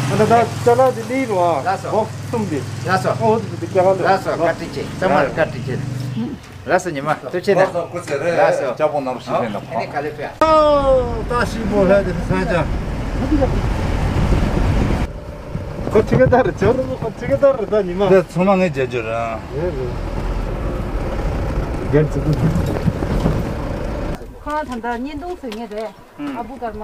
ཨ་ད་ད་ཅ་ལག་དེ་ལི་རུ་ཨ། ལགས་སོ། བོག་སི་གསུམ་དེ། ལགས་སོ། ཨོ་དེ་དེ་ཀྱ་ག་ལ། ལགས་སོ་བཀའ་དྲིན་ཆེ་ཚང་མ་ལ་བཀའ་དྲིན་ཆེ། ལགས་སོ་ཉི་མ་ཐུགས་རྗེ་ཆེ་ན། ལགས་སོ་སྐུ་ཚེ་རིང་། ལགས་སོ། ལྕགས་པོ་ནང་རུ་ཞིག་ལེན་ལ། ཨ་ནི་ག་ལེ་ཕེ། ཨོ་ད་ཤི་པོ་ལ་དེ་ས་ཅ། ཁོ་ཁྲི་ཀ་ད་རེད་ཇོ་རུ་ཁོ་ཁྲི་ཀ་ད་རེད་ད་ཉི་མ། དེ་ཚང་མ་ངས་རྒྱལ་རྒྱུ་རེད། རེད་རེད། རྒན་ཚུགས་ཀུན། ཁོ་རང་ད་ལྟ་བརྙན་ཐུང་བཟོ་མཁན་རེད། ཨ་བུ་ཀརྨ།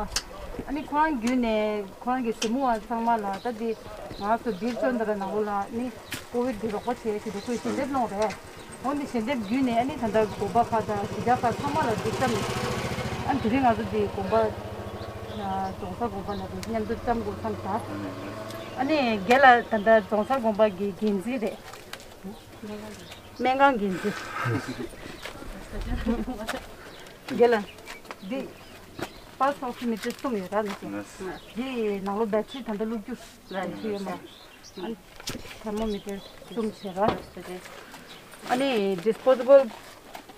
ཨ་ནི་ཁོ་རང་བརྒྱུད་ནས་ཁོ་རང་གི་གཟིགས་མོ་བ་ཚང་མ་ལ་ད་འདི་ང་ཚོ་འདིར་བཙོན་དུ་ནང་ལོགས་ལ་ནི་ཀོ་བིད་འདི་རོགས་པ་བྱེད་ཟེར་དུས་ཁོས་ཞལ་འདེབས་གནང་རེད། འོན་ཏེ་ཞལ་འདེབས་བརྒྱུད་ནས་ཨ་ནི་ད་ལྟ་དགོན་པ་ཁག་དང་གཞིས་ཆགས་ཁག་ཚང་མ་ལ་འདི་བཀྲམ་ནས། ཨ་ནི་དེ་རིང་ང་ཚོ་འདི་དགོན་པ། རྫོང་སར་དགོན་པ་ལ་འདི་མཉམ་དུ་བཀྲམ་དགོས་བསམ་ད། ཨ་ནི་རྒན་ལགས་ད་ལྟ་རྫོང་སར་དགོན་པ་གི་འགན་འཛིན་རེད། སྨན་ཁང་འགན་འཛིན། རྒན་ལགས། འདི་པལ་སི་ཨོག་སི་མི་ཊར་གསུམ་ཡོད་ར་ནི། འདི་ནང་ལོགས་བེ་ཊི་རི་ད་ལྟ་བླུག་རྒྱུ་ར་ཡོད་མ། ཨ་ནི་ཐེར་མོ་མི་ཊར་གསུམ་བྱས་ར། ཨ་ནི་ཌིས་པོ་ཛི་བལ་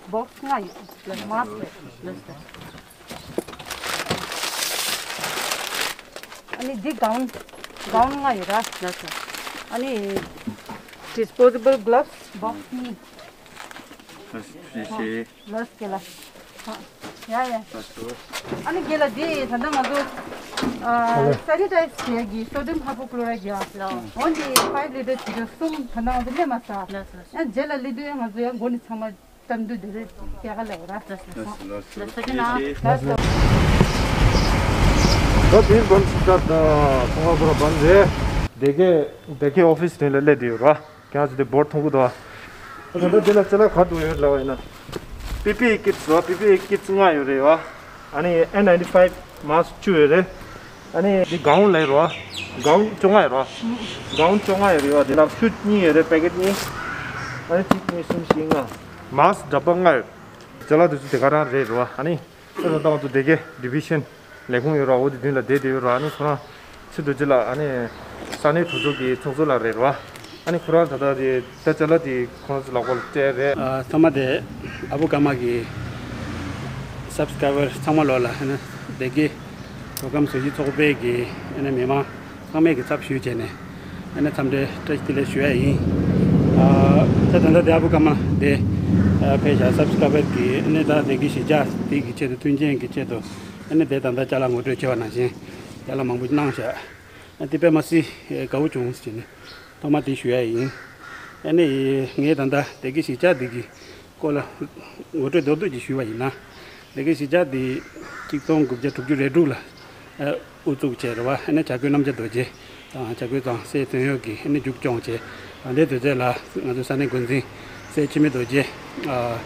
བོག་སི་ལྔ་ཡོད། མཱ་སི་རེད། ཨ་ནི་འདི་གའུན། གའུན་ལྔ་ཡོད་ར། ཨ་ནི་ཌིས་པོ་ཛི་བལ་གྷི་ལབ་སི་བོག་སི་གཉིས། ལགས་སོ། ཡ་ཡ། ཨ་ནི་རྒན་ལགས་འདི་ད་ལྟ་ང་ཚོ་ཨ་སེ་ནི་ཊའི་ཛི་བྱེད་ཀྱི་སོ་ཌི་ཡམ་ཧའི་པོ་ཀློ་རའི་ཌི་ཡ། འོན་ཏེ་ཕའིབ་ལི་ཊར་བྱེད་ཀྱི་གསུམ་ད་ལྟ་ང་ཚོ་སླེབས་མ་ཚར། ཡང་རྗེས་ལ་སླེབས་དུས་ཡང་ང་ཚོ་ཡང་མགོ་ནས་ཚང་མ་བཀྲམ་དུས་འདི་རེད་སྐྱེ་ག་ལེགས་ར། ལགས་སོ། ལགས་སོ། ལགས་སོ། ད་དེའི་བན་ཞིག་ད་ཚོང་པ་པོ་ར་བན་རེད། སྡེ་དགེ་སྡེ་དགེ་ཨོ་ཕི་སི་དེ་ལ་སླེབས་བསྡད་ཡོད་ར། ཁྱེད་ཚོ་དེ་བོར་མཐོང་གི་འདུག་ད་ལྟ་འདི་ལ་ཅ་ལག་ག་འདུག་ཡོད་ལབ་པ་ཡིན་ན། པི་པི་ཨི་ཀིཊ་རོ། པི་པི་ཨི་ཀིཊ་ལྔ་ཡོད་རེད་བ། ཨ་ནི་ཨེན་ནའིན་ཊི་ཕའིབ་མཱསྐ་བཅུ་ཡོད་རེད། ཨ་ནི་འདི་གའུན་ལབ་རོ། གའུན་བཅོ་ལྔ་ཡོད་རོ། གའུན་བཅོ་ལྔ་ཡོད་རེད་བ། དེ་ལ་ཆུ་གཉིས་ཡོད་རེད། པེ་ཀེཊ་གཉིས། ཨ་ནི་གཅིག་གཉིས་གསུམ་བཞི་ལྔ། མཱསྐ་འདྲ་པོ་ལྔ་ཡོད། ཅ་ལག་དེ་ཚོ་དེ་ག་རང་རེད་རོ། ཨ་ནི། ད་ལྟ་ང་ཚོ་སྡེ་དགེ་ཌི་བི་ཤན་ལས་ཁུངས་ཡོད་ར། འོ་དེ་མདུན་ལ་བསྡད་བསྡད་ཡོད་ར། ཨ་ནི་ཁོ་རང་ཕྱི་དྲོ་ཅིག་ལ་ཨ་ནི་ས་གནས་གྲོས་ཚོགས་ཀྱི་ཚོགས་གཙོ་ལགས་རེད་ར། ཨ་ནི་ཁོ་རང་ད་ལྟ་དེ་ད་ཅ་ལག་དེ་ཁོ་རང་ཚོ་ལག་པ་ལ་སྤྲད་རེད། ཨ་ཐོག་མ་དེ་ཨ་བུ་ཀརྨ་གི་སབ་སི་ཀ་རའི་བར་ཚང་མ་ལོག་ལ་ཨ་ནི་སྡེ་དགེ་མདོ་ཁམས་བཟོ་ཞིང་ཚོགས་པའི་གི་ཨ་ནི་མི་མང་ཚང་མས་ཀྱི་ཚབ་ཞུས་བྱས་ནས་ཨ་ནི་འཚམས་འདྲི་བཀྲ་ཤིས་བདེ་ལེགས་ཞུ་ཡ་ཡིན། ཨ་ད་ད་ལྟ་དེ་ཨ་བུ་ཀརྨ་དེ་ཨ་ཕེབས་བཞག་སབ་སི་ཀ་རའི་བར་གི་ཨ་ནི་ད་སྡེ་དགེ་གཞིས་ཆགས་དེ་གི་ཆེད་དུ་མཐུན་རྐྱེན་གྱི་ཆེད་དུ་ཨ་ནི་དེ་ད་ལྟ་ཅ་ལག་ངོ་སྤྲོད་བྱས་པ་ནང་བཞིན་ཅ་ལག་མང་པོ་གནང་བཞག་ཨ་དེ་དཔེ་མ་སྲིད་དགའ་བོ་བྱུང་ཟེར་ནས་ཐོག་མ་དེ་ཞུ་ཡ་ཡིན། ཨ་ནི་ངས་ད་ལྟ་སྡེ་དགེ་གཞིས་ཆགས་དེ་གི་སྐོར་ལ་ངོ་སྤྲོད་མདོར་བསྡུས་ཅིག་ཞུས་པ་ཡིན་ན། སྡེ་དགེ་གཞིས་ཆགས་འདི་ཆིག་སྟོང་དགུ་བརྒྱ་དྲུག་ཅུ་རེ་དྲུག་ལ་ཨ་དབུ་བཙུགས་བྱས་རེད་བ། ཨ་ནི་བྱ་རྒོད་རྣམ་རྒྱལ་རྡོ་རྗེ་དང་བྱ་རྒོད་ཚང་སྲས་དོན་ཡོད་ཀྱིས་ཨ་ནི་མཇུག་སྐྱོང་བྱས། ད་ལྟའི་དུས་ཚོད་ལ་ང་ཚོའི་ས་གནས་འགོ་འཛིན་སྲས་འཆི་མེད་རྡོ་རྗེ་ཨ་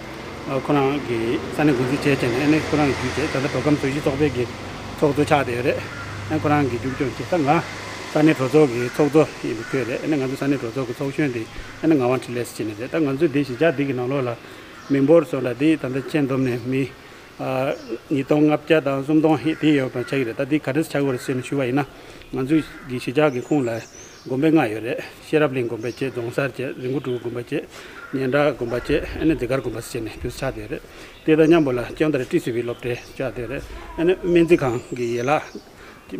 ཨ་ཁོ་རང་གིས་ས་གནས་འགོ་འཛིན་བྱས་བྱས་ནས་ཨ་ནི་ཁོ་རང་གིས་བརྒྱུད་བྱས། ད་ལྟ་མདོ་ཁམས་བཟོ་ཞིང་ཚོགས་པའི་གི་ཚོགས་གཙོ་ཆགས་བསྡད་ཡོད་རེད། ཨ་ནི་ཁོ་རང་གིས་མཇུག་སྐྱོང་བྱས། ད་ང་ས་གནས་གྲོས་ཚོགས་ཀྱི་ཚོགས་གཙོ་ཡིན་པའི་ཁུལ་རེད། ཨ་ནི་ང་ཚོ་ས་གནས་གྲོས་ཚོགས་ཀྱི་ཚོགས་གཞོན་དེ་ཨ་ནི་ངག་དབང་འཕྲིན་ལས་ཟེར་བྱས་ནས་རེད། ད་ང་ཚོའི་འདི་གཞིས་ཆགས་འདི་གི་ནང་ལོགས་ལ་མི་འབོར་སོགས་ལ་འདི་ད་ལྟ་ཁྱོན་བསྡོམས་ནས་མི་ཨ་ཉིས་སྟོང་ལྔ་བརྒྱ་དང་སུམ་སྟོང་ཧེ་དེ་ཡོད་པ་ཆགས་ཀྱི་རེད། ད་འདི་ག་འདྲས་ཆགས་ཀྱི་ཡོད་རེད་ཟེར་ནས་ཞུས་པ་ཡིན་ན། ང་ཚོའི་གི་གཞིས་ཆགས་ཀྱི་ཁོངས་ལ་དགོན་པ་ལྔ་ཡོད་རེད། ཤེས་རབ་གླིང་དགོན་པ་བྱས། རྫོང་སར་བྱས། རི་མགོ་གྲུ་གུ་དགོན་པ་བྱས། སྙན་གྲགས་དགོན་པ་བྱས། ཨ་ནི་འཛི་སྒར་དགོན་པ་ཟེར་ནས་དུས་ཆགས་བསྡད་ཡོད་རེད། དེ་དང་མཉམ་པོ་ལ་ཅོན་ཏ་ར་ཏི་སི་བི་སློབ་གྲྭ་ཆགས་བསྡད་ཡོད་རེད། ཨ་ནི་སྨན་རྩིས་ཁང་གི་ཡན་ལག་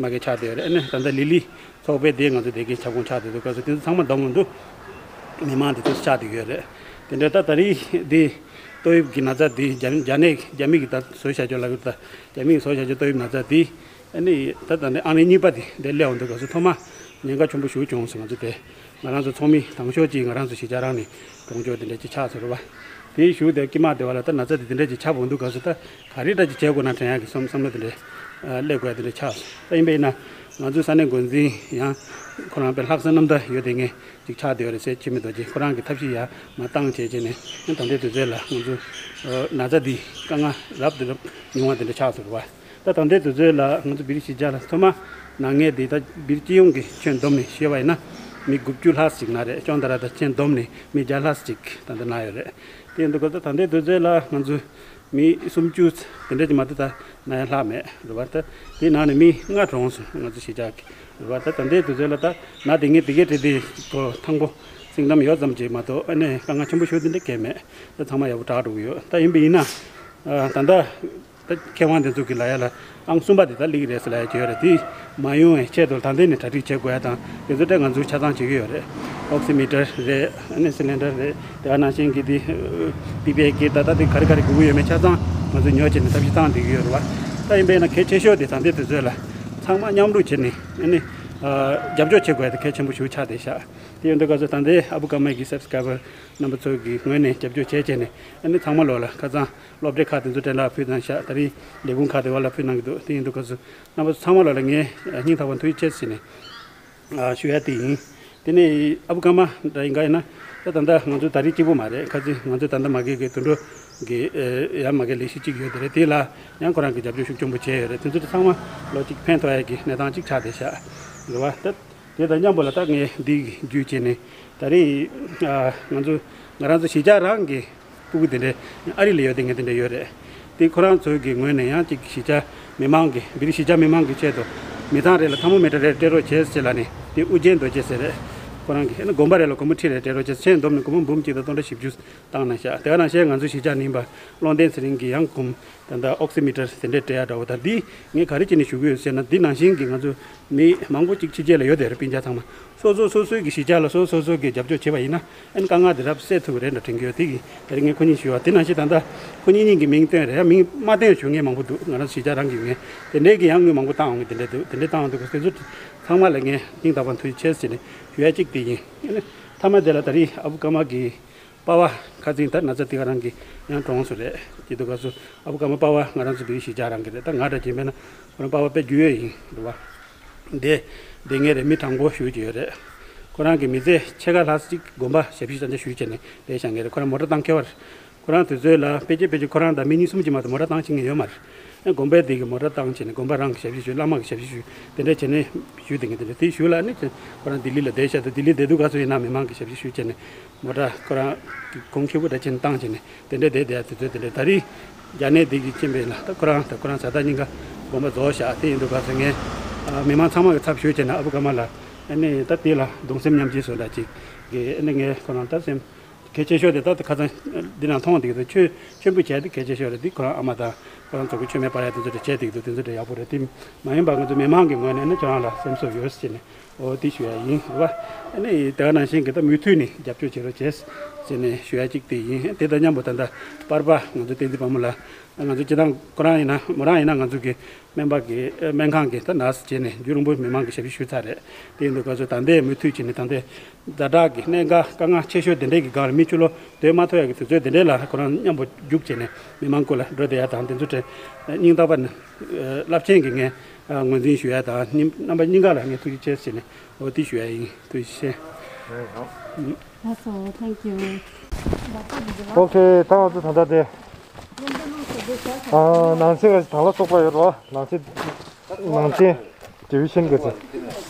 མ་གི་ཆགས་བསྡད་ཡོད་རེད། ཨ་ནི་ད་ལྟ་ལི་ལི་ཚོགས་པའི་དེ་ང་ཚོ་དེ་གའི་ཁྱབ་ཁོངས་ཆགས་བསྡད་འདུག་སྐབས་སུ་དེ་ཚོ་ཚང་མ་བསྡོམས་འདུག་མི་མང་དེ་ཚོ་ཆགས་བསྡད་ཡོད་རེད། དེ་འདྲ་ད་ད་རེས་དེ་ཏོག་དབྱིབས་ཀྱི་ན་ཚ་དེ་རྒྱ་རྒྱ་ནད་རྒྱ་མི་གི་ད་བཟོས་བཞག་ཆོག་ལབ་ཡོད། ད་རྒྱ་མི་གི་བཟོས་བཞག་ཆོག་ཏོག་དབྱིབས་ན་ཚ་དེ་ཨ་ནི་ད་ད་ནི་ཨང་གཉིས་པ་དེ་འདི་སླེབས་འོང་དུས་སྐབས་སུ་ཐོག་མ་ཉེན་ཁ་ཆེན་པོ་ཞིག་བྱུང་སོང་། ང་ཚོ་དེ་ང་རང་ཚོ་ཚོགས་མི་དང་ཤོས་ཀྱིས་ང་རང་ཚོ་གཞིས་ཆགས་རང་ནས་གྲོངས་ཆོག་དེ་འདྲ་ཅིག་ཆགས་སོང་རེད་བ། དེའི་གཞུག་དེ་དཀྱིལ་མ་དེ་བ་ལ་ད་ན་ཚ་དེ་དེ་འདྲ་ཅིག་ཆགས་འོང་དུས་སྐབས་སུ་ད་ག་རེ་འདྲ་ཅིག་བྱེད་དགོས་ན་དྲན་ཡག་གི་བསམ་བསམ་བློ་དེ་འདྲ་སླེབས་དགོས་ཡ་དེ་འདྲ་ཆགས་སོང་། ད་ཡིན་པ་ཡིན་ན་ང་ཚོའི་ས་གནས་འགོ་འཛིན་ཡང་ཁོ་རང་དཔེ་ལྷག་བསམ་རྣམ་དག་ཡོད་དེ་ངས་ཅིག་ཆགས་བསྡད་ཡོད་རེད་ཟེར། འཆི་མེད་རྡོ་རྗེ་ཁོ་རང་གིས་ཐབས་ཤེས་ཡར་མར་བཏང་བྱས་བྱས་ནས་ད་ལྟའི་དུས་ཚོད་ལ་ང་ཚོ་ན་ཚ་འདི་དཀའ་ངལ་རབ་དང་རབ་ཉུང་བ་དེ་འདྲ་ཆགས་སོང་རེད་བ། ད་ད་ལྟའི་དུས་ཚོད་ལ་ང་ཚོ་བི་རི་གཞིས་ཆགས་ལ་ཐོག་མ་ན་མཁན་དེ་ད་བི་རི་སྤྱི་ཡོངས་ཀྱི་ཁྱོན་བསྡོམས་ནས་བཤད་པ་ཡིན་ན་མི་དགུ་བཅུ་ལྷག་ཅིག་ན་རེད། ཅོན་ཏ་ར་དང་ཁྱོན་བསྡོམས་ནས་མི་བརྒྱ་ལྷག་ཅིག་ད་ལྟ་ན་ཡོད་རེད། དེ་ཡིན་དུས་ད་ད་ལྟའི་དུས་ཚོད་ལ་ང་ཚོ་མི་སུམ་ཅུ་དེ་འདྲ་ཅིག་མ་གཏོགས་ད་ན་ཡ་ལྷག་མེད་རེད་བ། ད་དེའི་ནང་ནས་མི་ལྔ་གྲོངས་སོང་ང་ཚོ་གཞིས་ཆགས་ཀྱི་རེད་བ། ད་ད་ལྟའི་དུས་ཚོད་ལ་ད་ན་དེ་ངས་དེ་གའི་འཕྲལ་དེ་ཐང་པོ་སེང་གཏམ་ཡོད་ཙམ་ཅིག་མ་གཏོགས་ཨ་ནི་དཀའ་ངལ་ཆེན་པོ་ཞིག་དེ་འདྲ་སྐྱེས་མེད། ད་ཚང་མ་ཡག་པོ་དྲག་འགྲོ་གི་ཡོད། ད་ཡིན་པ་ཡིན་ན་ད་ལྟ། ད་མཁས་དབང་དེ་ཚོ་གི་ལབ་ཡ་ལ་ཨང་གསུམ་པ་དེ་ད་སླེབས་ཀྱི་རེད་ཟེར་ལབ་ཡ་ཅིག་ཡོད་རེད། དེ་མ་ཡོང་བའི་ཆེད་དུ་ད་ལྟ་ནས་གྲ་སྒྲིག་བྱེད་དགོས་ཡ་དང་དེ་ཚོ་ད་ང་ཚོས་ཆ་ཚང་བྱེད་ཀྱི་ཡོད་རེད། ཨོག་སི་མི་ཊར་རེད། ཨ་ནི་སི་ལིན་ཌར་རེད། དེ་ག་ནང་བཞིན་གྱི་དེ་པི་པི་ཨེ་ཀིཊ་ད་ལྟ་དེ་ག་རེ་ག་རེ་དགོས་ཀྱི་ཡོད་མེད་ཆ་ཚང་ང་ཚོས་ཉོ་བྱས་ནས་ཐབས་ཤེས་བཏང་བསྡད་ཀྱི་ཡོད་རེད་བ། ད་ཡིན་པས་ན་གལ་ཆེ་ཤོས་དེ་ད་ལྟའི་དུས་ཚོད་ལ་ཚང་མ་མཉམ་རུབ་བྱས་ནས་ཨ་ནི་རྒྱབ་སྐྱོར་བྱེད་དགོས་ཡ་དེ་གལ་ཆེན་པོ་ཞིག་ཆགས་བསྡད་ཤག་དེ་ཡོད་འདུག་ག་ཚོད་ད་ལྟའི་ཨ་བུ་ཀརྨ་གི་སབ་སི་ཀ་རའི་བར་རྣམ་པ་ཚོ་གི་ངོས་ནས་རྒྱབ་སྐྱོར་བྱས་བྱས་ནས་ཨ་ནི་ཚང་མ་ལོག་ལ་ཁ་སང་སློབ་གྲྭའི་ཁག་དེ་ཚོ་སྤྲད་ལ་ཕུལ་གནང་ཤག་ད་རིང་ལས་ཁུངས་ཁག་དེ་བ་ལ་ཕུལ་གནང་གི་འདུག་དེ་ཡིན་འདུག་ག་ཚོད་རྣམ་པ་ཚོ་ཚང་མ་ལོག་ལ་ངས་སྙིང་ཐག་པ་ཐུགས་རྗེ་ཆེ་ཟེར་ནས་ཞུ་ཡ་དེ་ཡིན། དེ་ནས་ཨ་བུ་ཀརྨ་འདྲ་ཡིན་ག་ཡིན་ན་ད་ད་ལྟ་ང་ཚོ་ད་རིང་གཅིག་པོ་མ་རེད། ཁ་ཚིག་ང་ཚོ་ད་ལྟ་མ་གི་གི་དུད་འགྲོ་གི་ཡ་མ་གི་ལས་གཞི་གཅིག་ཡོད་དེ་རེད། དེ་ལ་ཡང་ཁོ་རང་གི་རྒྱབ་སྐྱོར་ཤུགས་ཆེན་པོ་བྱས་ཡོད་རེད། དེ་ཚོ་ཚང་མ་ལོ་གཅིག་ཕན་ཐོགས་ཡ་གི་གནས་སྟངས་གཅིག་ཆགས་བསྡད་ཤག་རེད་བ། ད། དེ་དང་མཉམ་པོ་ལ་ད་ངས་འདི་བརྒྱུད་བྱས་ནས་ད་རེས་ང་ཚོ་ང་རང་ཚོ་གཞིས་ཆགས་རང་གི་སྤུ་གུ་དེ་འདྲས་ཨ་རི་ལ་ཡོད་དེ་ངས་དེ་འདྲས་ཡོད་རེད། དེ་ཁོ་རང་ཚོའི་གི་ངོས་ནས་ཡང་ཅིག་གཞིས་ཆགས་མི་མང་གི་བི་རི་གཞིས་ཆགས་མི་མང་གི་ཆེད་དུ་མི་ཚང་རེ་ལ་ཐལ་མོ་མི་ཊར་རེ་སྤྲད་རོགས་བྱས་ཟེར་ལབ་ནས་དེ་ཨུ་རྒྱན་རྡོ་རྗེ་ཟེར་རེད། ཁོ་རང་གི་ཨ་ནི་དགོན་པ་རེ་ལ་སྒོར་མོ་ཁྲི་རེ་སྤྲད་རོགས་བྱས། ཁྱོན་བསྡོམས་ནས་སྒོར་མོ་འབུམ་གཅིག་དང་སྟོང་ཕྲག་བཞི་བཅུ་བཏང་གནང་ཤག་དེ་ག་ནང་བཞིན་ང་ཚོ་གཞིས་ཆགས་ནི་ཡིན་པ་ཀློང་ལྡན་ཚེ་རིང་གིས་ཡང་སྒོར་ད་ལྟ་ཨོག་སི་མི་ཊར་དེ་འདྲས་སྤྲད་ཡ་འདྲ་བོ་དང་། འདི་ངས་ག་རེ་བྱས་ནས་ཞུ་གི་ཡོད་ཟེར་ན། འདི་ནང་བཞིན་གྱི་ང་ཚོ་མི་མང་པོ་ཅིག་ཕྱི་རྒྱལ་ལ་ཡོད་དེ་རེད། སྤུན་ཀྱག་ཚང་མ་སོ་སོ་སོ་སོའི་གི་གཞིས་ཆགས་ལ་སོ་སོ་སོ་གི་རྒྱབ་སྐྱོར་བྱས་པ་ཡིན་ན་ཨ་ནི་དཀའ་ངལ་དེ་རབ་སེལ་ཐུབ་ཀྱི་རེད་འདྲ་དྲན་གྱི་ཡོད། དེ་གི་དེ་རིང་ངས་ཁོ་གཉིས་ཞུ་བ་དེ་ནང་བཞིན་ད་ལྟ་ཁོ་གཉིས་གཉིས་ཀྱི་མིང་བཏོན་རེད། ཡང་མིང་མ་བཏོན་ཞུ་མཁན་མང་པོ་འདུག་ང་རང་གཞིས་ཆགས་རང་གི་ངས་དེ་འདྲས་ཀྱི་ཡང་དངུལ་མང་པོ་བཏང་འོང་གི་དེ་འདྲས་འདུག་དེ་འདྲས་བཏང་འོང་འདུག་དེ་ཚོ་ཚང་མ་ལ་ངས་སྙིང་ཐག་པ་ཐུགས་རྗེ་ཆེ་ཟེར་ནས་ཞུ་ཡ་གཅིག་དེ་ཡིན། ཨ་ནི་མཐའ་མ་དེ་ལ་ད་རེས་ཨ་བུ་ཀརྨ་གི་པ་ཕ་ཁ་རྩང་ད་ན་ཚ་དེ་ག་རང་གི་ཡང་གྲོངས་སོང་རེད། དེ་དུས་སྐབས་སུ་ཨ་བུ་ཀརྨ་པ་ཕ་ང་རང་ཚོ་བི་རི་གཞིས་ཆགས་རང་གི་རེད། ད་ང་འདྲ་བྱས་པས་ན་ཁོ་རང་པ་ཕ་དཔེ་རྒྱུས་ཡོད་ཡིན་རེད་བ། འདི་འདི་ངའི་རེད། མི་དྲང་པོ་ཞུ་གི་ཡོད་རེད། ཁོ་རང་གི་མི་ཚེ་ཕྱེད་ཀ་ལྷག་ཅིག་དགོན་པ་ཞབས་ཕྱི་ས་ཆ་ཞུས་བྱས་ནས་བསྡད་བཞག་མཁན་རེད། ཁོ་རང་མོ་ཊ་བཏང་མཁས་པ་རེད། ཁོ་རང་དུས་ཚོད་ལ་ཕལ་ཆེར་ཕལ་ཆེར་ཁོ་རང་དང་མི་གཉིས་གསུམ་གྱིས་མ་གཏོགས་མོ་ཊ་བཏང་ཤེས་མཁན་ཡོད་མ་རེད། ཨ་དགོན་པའི་དེ་གི་མོ་ཊ་བཏང་བྱས་ནས་དགོན་པ་རང་གི་ཞབས་ཕྱི་ཞུས། བླ་མ་གི་ཞབས་ཕྱི་ཞུས། དེ་འདྲ་བྱས་ནས་ཞུས་བསྡད་མཁན་དེ་འདྲ། དེའི་གཞུག་ལ་ནི་ཁོ་རང་ལྡི་ལི་ལ་བསྡད་བཞག་འདུག་ལྡི་ལི་བསྡད་དུས་སྐབས་སུ་ཡིན་ན་མི་མང་གི་ཞབས་ཕྱི་ཞུས་བྱས་ནས་མོ་ཊ་ཁོ་རང་གི་གོང་ཁེ་པོ་འདྲ་བྱས་ནས་བཏང་བྱས་ནས་དེ་འདྲ་བསྡད་བསྡད་ཡ་དུས་ཚོད་དེ་འདྲ། ད་རེས་རྒྱ་ནད་འདི་གི་རྐྱེན་པས་ལ་ད་ཁོ་རང་དང་ཁོ་རང་བཟའ་ཟླ་གཉིས་ཀ་དགོན་པ་རྫོགས་བཞག་དེ་ཡིན་དུས་སྐབས་སུ་ངས་ཨ་མི་མང་ཚང་མ་གི་ཚབ་ཞུས་བྱས་ནས་ཨ་བུ་ཀརྨ་ལ་ཨ་ནི་ད་དེ་ལ་གདུང་སེམས་མཉམ་སྐྱེད་བཟོ་འདྲ་ཅིག་གི་ཨ་ནི་ངས་ཁོ་རང་ད་སེམས་གལ་ཆེ་ཤོས་དེ་ད་ཁ་སང་འདི་ནང་མཐོང་བསྡད་ཀྱི་འདུག་མཆོད་མཆོད་འབུལ་བྱས་དེ་གལ་ཆེ་ཤོས་རེད། འདི་ཁོ་རང་ཨ་མ་དང་ཁོ་རང་ཚོ་གི་མཆོད་མེ་སྤར་ཡ་དེ་ཚོ་དེ་བྱས་བསྡད་ཀྱི་འདུག་དེ་ཚོ་དེ་ཡག་པོ་རེད། དེ་མ་ཡིན་པ་ང་ཚོ་མི་མང་གི་ངོས་ནས་ནི་ཁྱོད་རང་ལ་སེམས་གསོ་ཡོད་ཟེར་ནས་འོ་དེ་ཞུ་ཡ་ཡིན། རེད་པ། ཨ་ནི་དེ་ག་ནང་བཞིན་གྱི་ད་མུ་མཐུད་ནས་རྒྱབ་སྐྱོར་བྱེད་རོགས་བྱས་ཟེར་ནས་ཞུ་ཡ་གཅིག་དེ་ཡིན། དེ་དང་མཉམ་པོ་ད་ལྟ་པར་པ་ང་ཚོ་བསྟན་འཛིན་དཔལ་མོ་ལགས། ང་ཚོ་སྤྱི་བཏང་ཁོ་རང་ཡིན་ན་མོ་རང་ཡིན་ན་ང་ཚོ་གི་སྨན་པ་གི་ཨ་སྨན་ཁང་གི་ད་ནར་སི་བྱས་ནས་རྒྱུན་རིང་པོ་མི་མང་གི་ཞབས་ཕྱི་ཞུས་ཚར་རེད། དེ་ཡིན་དུས་སྐབས་སུ་ད་ལྟའི་མུ་མཐུད་བྱས་ནས་ད་ལྟའི་ཛ་དྲག་གི་གནད་འགག་དཀའ་ངལ་ཆེ་ཤོས་དེ་འདྲའི་གི་སྒང་ལ་མི་ཕྱི་ལོགས་སྡོད་མ་ཐུབ་ཡག་གི་དུས་ཚོད་དེ་འདྲའི་ལ་ཁོ་རང་མཉམ་པོ་རྒྱུགས་བྱས་ནས་མི་མང་སྐོར་ལ་འགྲོ་བསྡད་ཡ་དང་དེ་ཚོ་དེ་སྙིང་ཐག་པ་ནས་རླབས་ཆེན་གྱི་ངས་ངོས་འཛིན་ཞུ་ཡ་དང་རྣམ་པ་གཉིས་ཀ་ལ་ངས་ཐུགས་རྗེ་ཆེ་ཟེར་ནས་འོ་དེ་ཞུ་ཡ་ཡིན། ཐུགས་རྗེ་ཆེ། That's all. Thank you. ཨོ་ཁེ། ད་ང་ཚོ་ད་ལྟ་དེ་ཨ་ནང་ཆེན་གྱི་དང་བླངས་ཚོགས་པ་ཡོད་རོ། ནང་ཆེན་ནང་ཆེན་ཌི་བི་ཤན་གྱི་དང་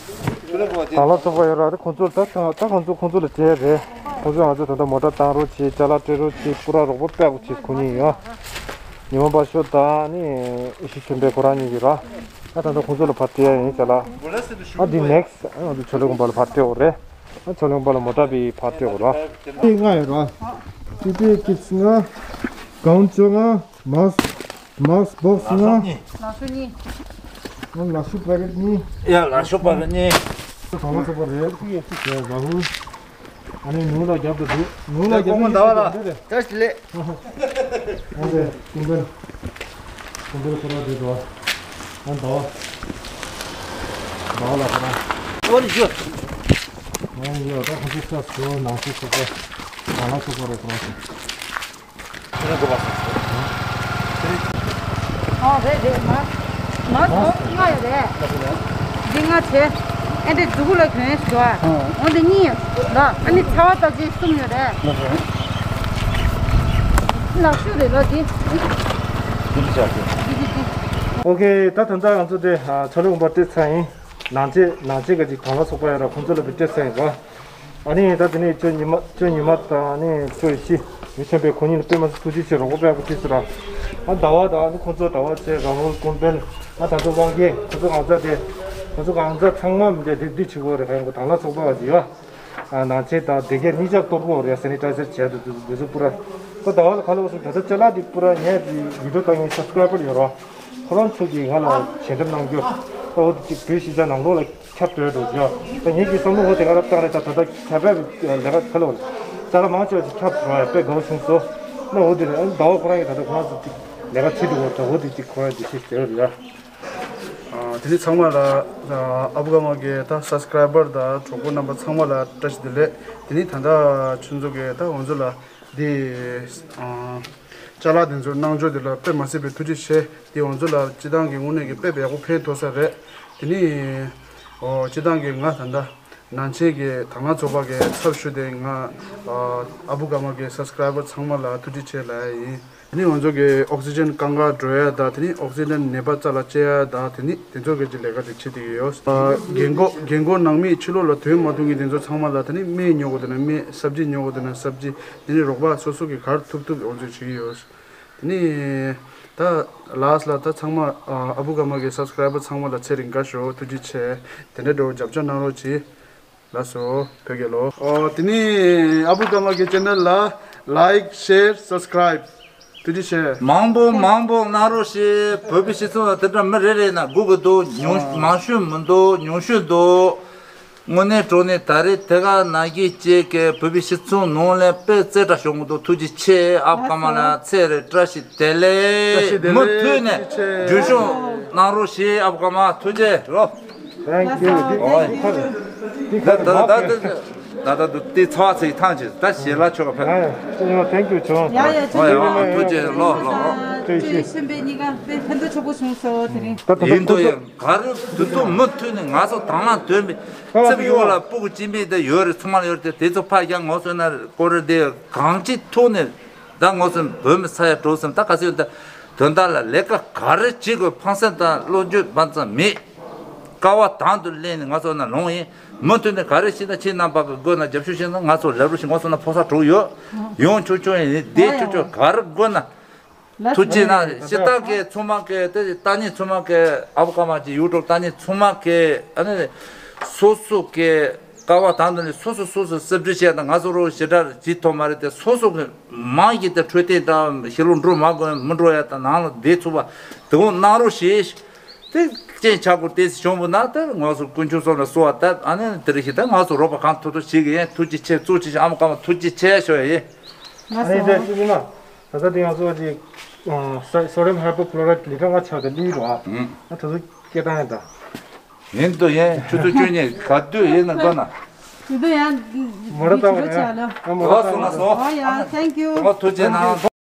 བླངས་ཚོགས་པ་ཡོད་ར། དེ་ཁོང་ཚོ་ད་ད་ཁོང་ཚོ་ཁོང་ཚོ་ལ་བྲེལ་རེད། ཁོང་ཚོ་ང་ཚོ་ད་ལྟ་མོ་ཊ་བཏང་རོགས་བྱེད། ཅ་ལག་སྤྲད་རོགས་བྱེད། སྐུ་ར་རོགས་པ་དཔེ་ཡག་པོ་བྱེད། ཁོ་གཉིས་ཡོད། ཉི་མ་པ་ཤོ་དང་ནི་ཨེ་ཤི་ཆོས་འཕེལ་ཁོ་རང་གཉིས་ཡོད་ར། ད་ད་ལྟ་ཁོང་ཚོ་ལ་ཕར་སྤྲད་ཡ་ཡིན་ཅ་ལག་ཨ་འདི་ནེག་སི་ཨ་ང་ཚོ་ཆོས་ལུགས་དགོན་པ་ལ་ཕར་སྤྲད་འོ་རེད། ཨ་ཆོས་ལུགས་དགོན་པ་ལ་མོ་ཊ་བི་ཕར་སྤྲད་འོ་ར། དེ་ལྔ་ཡོད་ར། དེ་དེ་ཀིབ་སི་ལྔ། གའུན་བཅོ་ལྔ། མཱསི་མཱསི་བོག་སི་ལྔ། ལག་ཤུ་གཉིས། ཨ་ལག་ཤུ་པ་ཀེ་ཊི་གཉིས། ཡ་ལག་ཤུ་པ་ཀེ་ཊི་གཉིས། དང་བླངས་ཚོགས་པ་རེད། ཡ་རཱ་ཧུལ། ཨ་ནི་ནུ་ལ་རྒྱབ་ཏུ་འདུག་ནུ་ལ་རྒྱབ་ཏུ་འདུག་ཟླ་བ་ལ། བཀྲ་ཤིས་བདེ་ལེགས། ཨ་ནི་ཀུན་དགའ་ཀུན་དགའ་ཁོ་ར་རེད་དོ། ཨ་ཟླ་བ། ཟླ་བ་ལ་ཁོ་ར། ཨོ་རི་ཞུ། ཨ་ནི་ཡོད་ད་ཁོ་ཚོ་ས་སོ་ནང་སོ་སོ་སོ། ནང་ལ་སོ་སོ་རེད་ཁོ་ར་སོ། ཨ་རེད་རེད། མ་མ་ཟོ་ལྔ་ཡོད་རེད། འདི་ལྔ་བྱས། ཨེ་འདྲས་མཛུ་གུ་ལ་གྱོན་ཞིག་འདུག་ཨ། འོ་འདི་གཉིས་ཡོད་ལ། ཨ་ནི་ཚ་བ་ལྟ་ཅི་གསུམ་ཡོད་རེད། ལག་ཤུ་རེད་ལ་འདི། འདི་འདི་འདི། ཨོ་ཁེ། ད་ད་ལྟ་ང་ཚོ་དེ་ཆོས་ལུགས་དགོན་པ་སྤྲད་ཚར་ཡིན། ནང་ཆེན་ནང་ཆེན་ག་ཅིག་དང་བླངས་ཚོགས་པ་ཡོད་ར། ཁོང་ཚོ་ལ་བི་སྤྲད་ཚར་ཡིན་པ། ཨ་ནི་ད་དེ་ནས་ཅོ་ཉི་མ་ཅོ་ཉི་མ་དང་ཨ་ནི་ཅོ་ཡེ་ཤེས་ཡུལ་ཆེན་པའི་ཁོ་གཉིས་ལ་དཔེ་མ་སྲིད་ཐུགས་རྗེ་ཆེ་རོགས་པ་དཔེ་ཡག་པོ་བྱས་སོང་ར། ཨ་ཟླ་བ་དང་ཨ་ནི་ཁོ་ཚོ་ཟླ་བ་ཚེ་རང་ཧོར་ཀུན་དཔལ་ཨ་ད་ཚོ་དབང་རྒྱལ་ཁོ་ཚོ་གང་ཚ་དེ་ཁོ་ཚོ་གང་ཚ་ཚང་མ་མི་འདྲ་དེ་འདི་བྱེད་དགོས་རེད། ཧན་གོ་དང་བླངས་ཚོགས་པ་བ་ཟིག་ཡ། ཨ་ནང་ཆེན་དང་སྡེ་དགེ་གཉིས་ཆར་གཏོར་དགོས་རེད། སེ་ནི་ཊའི་ཛར་བྱས་འདུག་འདུག་འདུག་ཚོ་པུ་ར། ད་ཟླ་བ་ལ་ག་ལ་བ་སོང་ད་ལྟ་ཅ་ལག་འདི་པུ་ར་ངས་འདི་བི་ཌིའོ་ལྟ་མཁན་སབ་སི་ཀ་རའི་བར་ཡོད་རོ། ཁོ་རང་ཚོ་གིས་ང་ལ་ཞལ་འདེབས་གནང་རྒྱུ། ད་འོ་དེ་ཅིག་བོད་གཞིས་ཆགས་ནང་ལོགས་ལ་ཁྱབ་འགྲོ་ཡ་འགྲོ་རྒྱུ། ད་ངེད་ཀྱི་བསམ་བློ་འོ་དེ་ག་རབ་བཏང་རེད། ད་ད་ལྟ་ཁྱབ་པའི་ལས་ཀ་ག་ལ་བ་ཅ་ལག་མང་ཆེ་བ་ཞིག་ཁྱབ་འགྲོ་ཡ་དཔེ་དགའ་བོ་བྱུང་སོང་། ན་འོ་དེ་རེད། ཟླ་བ་ཁོ་རང་གིས་ད་ལྟ་ཁོ་རང་ཚོ་ཅིག་ལས་ཀ་བྱེད་འགྲོ་གི་རེད། ད་འོ་དེ་ཅིག་ཁོ་རང་འདི་ཤེས་བྱེད་རེད་ཡ། ཨ་དེ་ནི་ཚང་མ་ལ་ཨ་ཨ་བུ་ཀརྨ་གི་ད་སབ་སི་ཀ་རའི་བར་དང་གྲོགས་པོ་རྣམ་པ་ཚང་མ་ལ་བཀྲ་ཤིས་བདེ་ལེགས། དེ་ནི་ད་ལྟ་ཁྱོད་ཚོ་གི་ད་ང་ཚོ་ལ་འདི་ཨ་ཅ་ལག་དེ་ཚོ་གནང་ཕྱོགས་དེ་ལ་དཔེ་མ་སྲིད་པའི་ཐུགས་རྗེ་ཆེ། དེ་ང་ཚོ་ལ་སྤྱི་བཏང་གི་དངོས་གནས་ཀྱི་དཔེ་ཡག་པོ་ཕན་ཐོགས་ས་རེད། དེ་ནི་ཨོ་སྤྱི་བཏང་གི་ང་ད་ལྟ་ནང་ཆེན་གྱི་དང་བླངས་ཚོགས་པ་གི་ཚབ་ཞུས་ཏེ་ང་ཨ་ཨ་བུ་ཀརྨ་གི་སབ་སི་ཀ་རའི་བར་ཚང་མ་ལ་ཐུགས་རྗེ་ཆེ་ལབ་ཡ་ཡིན། དེ་ནི་ང་ཚོ་གི་ཨོག་སི་ཇན་དཀའ་ངལ་འགྲོ་ཡ་དང་དེ་ནི་ཨོག་སི་ཇན་ནད་པ་རྩ་ལ་བཅད་ཡ་དང་དེ་ནི་དེ་ཚོ་གི་ཅིག་ལས་ཀ་ཅིག་བྱེད་བསྡད་ཀྱི་ཡོད། ཨ་རྒན་གོག་རྒན་གོག་ནང་མི་ཕྱི་ལོགས་ལ་སྡོད་མ་ཐུབ་མཁན་དེ་ཚོ་ཚང་མ་ལ་དེ་ནི་སྨན་ཉོ་དགོས་དེ་ན་སྨན། སབ་ཇི་ཉོ་དགོས་དེ་ན་སབ་ཇི། དེ་ནི་རོགས་པ་སོ་སོ་གི་ག་རེ་ཐུབ་ཐུབ་ང་ཚོས་བྱེད་ཀྱི་ཡོད། དེ་ནི་ད་ལཱསི་ལ་ད་ཚང་མ་ཨ་ཨ་བུ་ཀརྨ་གི་སབ་སི་ཀ་རའི་བར་ཚང་མ་ལ་ཚེ་རིང་དགའ་ཤོག་ཐུགས་རྗེ་ཆེ། དེ་འདྲའི་འགྲོ་རྒྱབ་སྐྱོར་གནང་རོགས་གྱིས། ལགས་སོ། བོད་རྒྱལ་ལོ། ཨོ་དེ་ནི་ཨ་བུ་ཀརྨ་གི་ཅེ་ནལ་ལ་ལའིཀ་ཤེར་སབ་སི་ཀ་རའིབ་ཐུགས་རྗེ་ཆེ། མང་པོ་མང་པོ་གནང་རོགས་ཞེས། བོད་པའི་སྤྱི་ཚོགས་ལ་དེ་འདྲ་མི་རེ་རེ་ན་སྒུག་གི་འདུག་ཉུང་མང་ཤོས་མི་འདུག་ཉུང་ཤོས་འདུག་དངོས་གནས་དྲང་གནས་ད་རེས་དེ་ག་ན་གི་ཅེ་གི་བོད་པའི་སྤྱི་ཚོགས་ནང་ལ་དཔེ་རྩེ་གྲ་བྱུང་གི་འདུག་ཐུགས་རྗེ་ཆེ། ཨ་བུ་ཀརྨ་ལ་ཚེ་རིང་བཀྲ་ཤིས་བདེ་ལེགས། བཀྲ་ཤིས་བདེ་ལེགས། མུ་མཐུད་ནས་ཐུགས་རྗེ་ཆེ། རྒྱུན་སྐྱོང་གནང་རོགས་ཞེས། ཨ་བུ་ཀརྨ་ཐུགས་རྗེ་ཆེ། Thank you. ད་ད་ད་ད་ད་ད་དེ་ཚ་བ་ཚེ་ཐང་ཆེ་ད་ཞེ་ལ་ཆོག་ཕེ། ཡ་ཡ་ཅི་ཡོང་ཐེང་ཀྱུ་ཆོ། ཡ་ཡ་ཅི་ཨོ་ཡ་ཡོང་ཨོ་ཐུགས་རྗེ་ལོ་ལོ། ཅི་ཤིན་པའི་གཉིས་ཀ་དཔེ་ཕན་ཐོགས་ཆོག་པོ་བྱུང་སོ་དེ་རིང་། ད་ད་ཡིན་དུ་ཡང་ག་རེ་དུ་དུ་མུ་མཐུད་ནས་ང་ཚོ་དང་བླངས་དོན་པའི་ཚེ་ཡོད་ལ་སྤུ་གུ་སྐྱེ་མེད་དེ་ཡོད་རེད། ཚང་མ་ཡོད་རེད། དེ་ཚོ་ཕ་ཡང་ངོ་སོ་ན་ཀོ་རེ་དེ་གང་ཅི་ཐུག་ནས། ད་ངོ་སོ་བོད་མི་ས་ཡ་དྲུག་སེམས་ད་ག་ཚོད་ད་དོན་དག་ལ་ལས་ཀ་ག་རེ་བྱེད་དགོས་ཕངས་སེམས་དང་བློ་འགྱོད་བར་མཚམས་མེད། ཀ་བ་དང་དུ་ལེན་ནས་ང་ཚོ་ན་ལོང་ཡིན། མུ་མཐུད་ནས་ག་རེ་བྱེད་ན་ཁྱེད་རྣམ་པ་གི་སྒོ་ན་རྒྱབ་སྐྱོར་བྱེད་ན་ང་ཚོ་ལས་རོགས་ཤིག་ངོ་སོ་ན་ཕོ་ས་དྲུག་ཡོད། ཡོང་ཆོག་ཆོག་ཡིན་བསྡད་ཆོག་ཆོག་ག་རེ་དགོས་ན། ཐུགས་རྗེ་གནང་། སྤྱིར་བཏང་གི་ཚང་མ་གི་དེ་ལྟ་ཉིན་ཚང་མ་གི་ཨ་བ་ཀ་མ་གི་ཡུ་ཊུབ་ལྟ་ཉིན་ཚང་མ་གི་ཨ་ནི་སོ་སོ་གི་ཀ་བ་དང་དུ་ནི་སོ་སོ་སོ་སོ་སེབ་ཏི་བྱས་དང་ང་ཚོ་རོགས་ཞེ་དྲག་ཇི་ཐོག་མ་རེད་དེ་སོ་སོ་གི་མང་གི་དེ་འཕྲོད་བསྟེན་དང་ཞི་ལུ་འགྲོ་མ་དགོས་མི་འགྲོ་ཡ་དང་ནང་ལ་བསྡད་ཚུགས་པ་དེ་འོང་གནང་རོགས་ཞེས་དེ་སྐྱེན་ཆག་སྒོ་ཏེ་སི་བྱུང་བུ་ན་དེ་ང་ཚོ་དཀོན་མཆོག་སོགས་ལ་གསོལ་བ་བཏབ་ཨ་ནི་དེ་རིགས་ཤིག་དེ་ང་ཚོ་རོགས་པ་གང་ཐུབ་ཐུབ་བྱེད་གི་ཡིན། ཐུགས་རྗེ་ཆེ། གཙོ་ཆེ་ཞིག་ཨ་མ་ཀ་མ་ཐུགས་རྗེ་ཆེ་ཞུ་ཡ་ཡིན། ང་ཨ་ནི་ཚོ་དེ་ཅི་ཟེར་ན། ད་ལྟ་དེ་ང་ཚོ་ཅིག་སོ་ཌི་ཡམ་ཧའི་པོ་ཀློ་རའི་ཌི་ལི་ཊར་ལྔ་ཆགས་ཏེ་ལུས་རོགས། ཨ་ད་ཚོ་སྐད་བཏང་ཡ་ད། ཡིན་དུ་ཡིན་ཆུ་ཚོད་བཅུ་གཉིས་ག་དུས་ཡིན་ན་དགོས་ན། དེ་དུ་ཡང་མོ་ར་ད་བ་ཡ། ཨ་མོ་ར་ད་བ་ཡ། ཨོ་ཡ་ཐེང་ཀྱུ། ཨོ་ཐུགས་རྗེ་གནང་།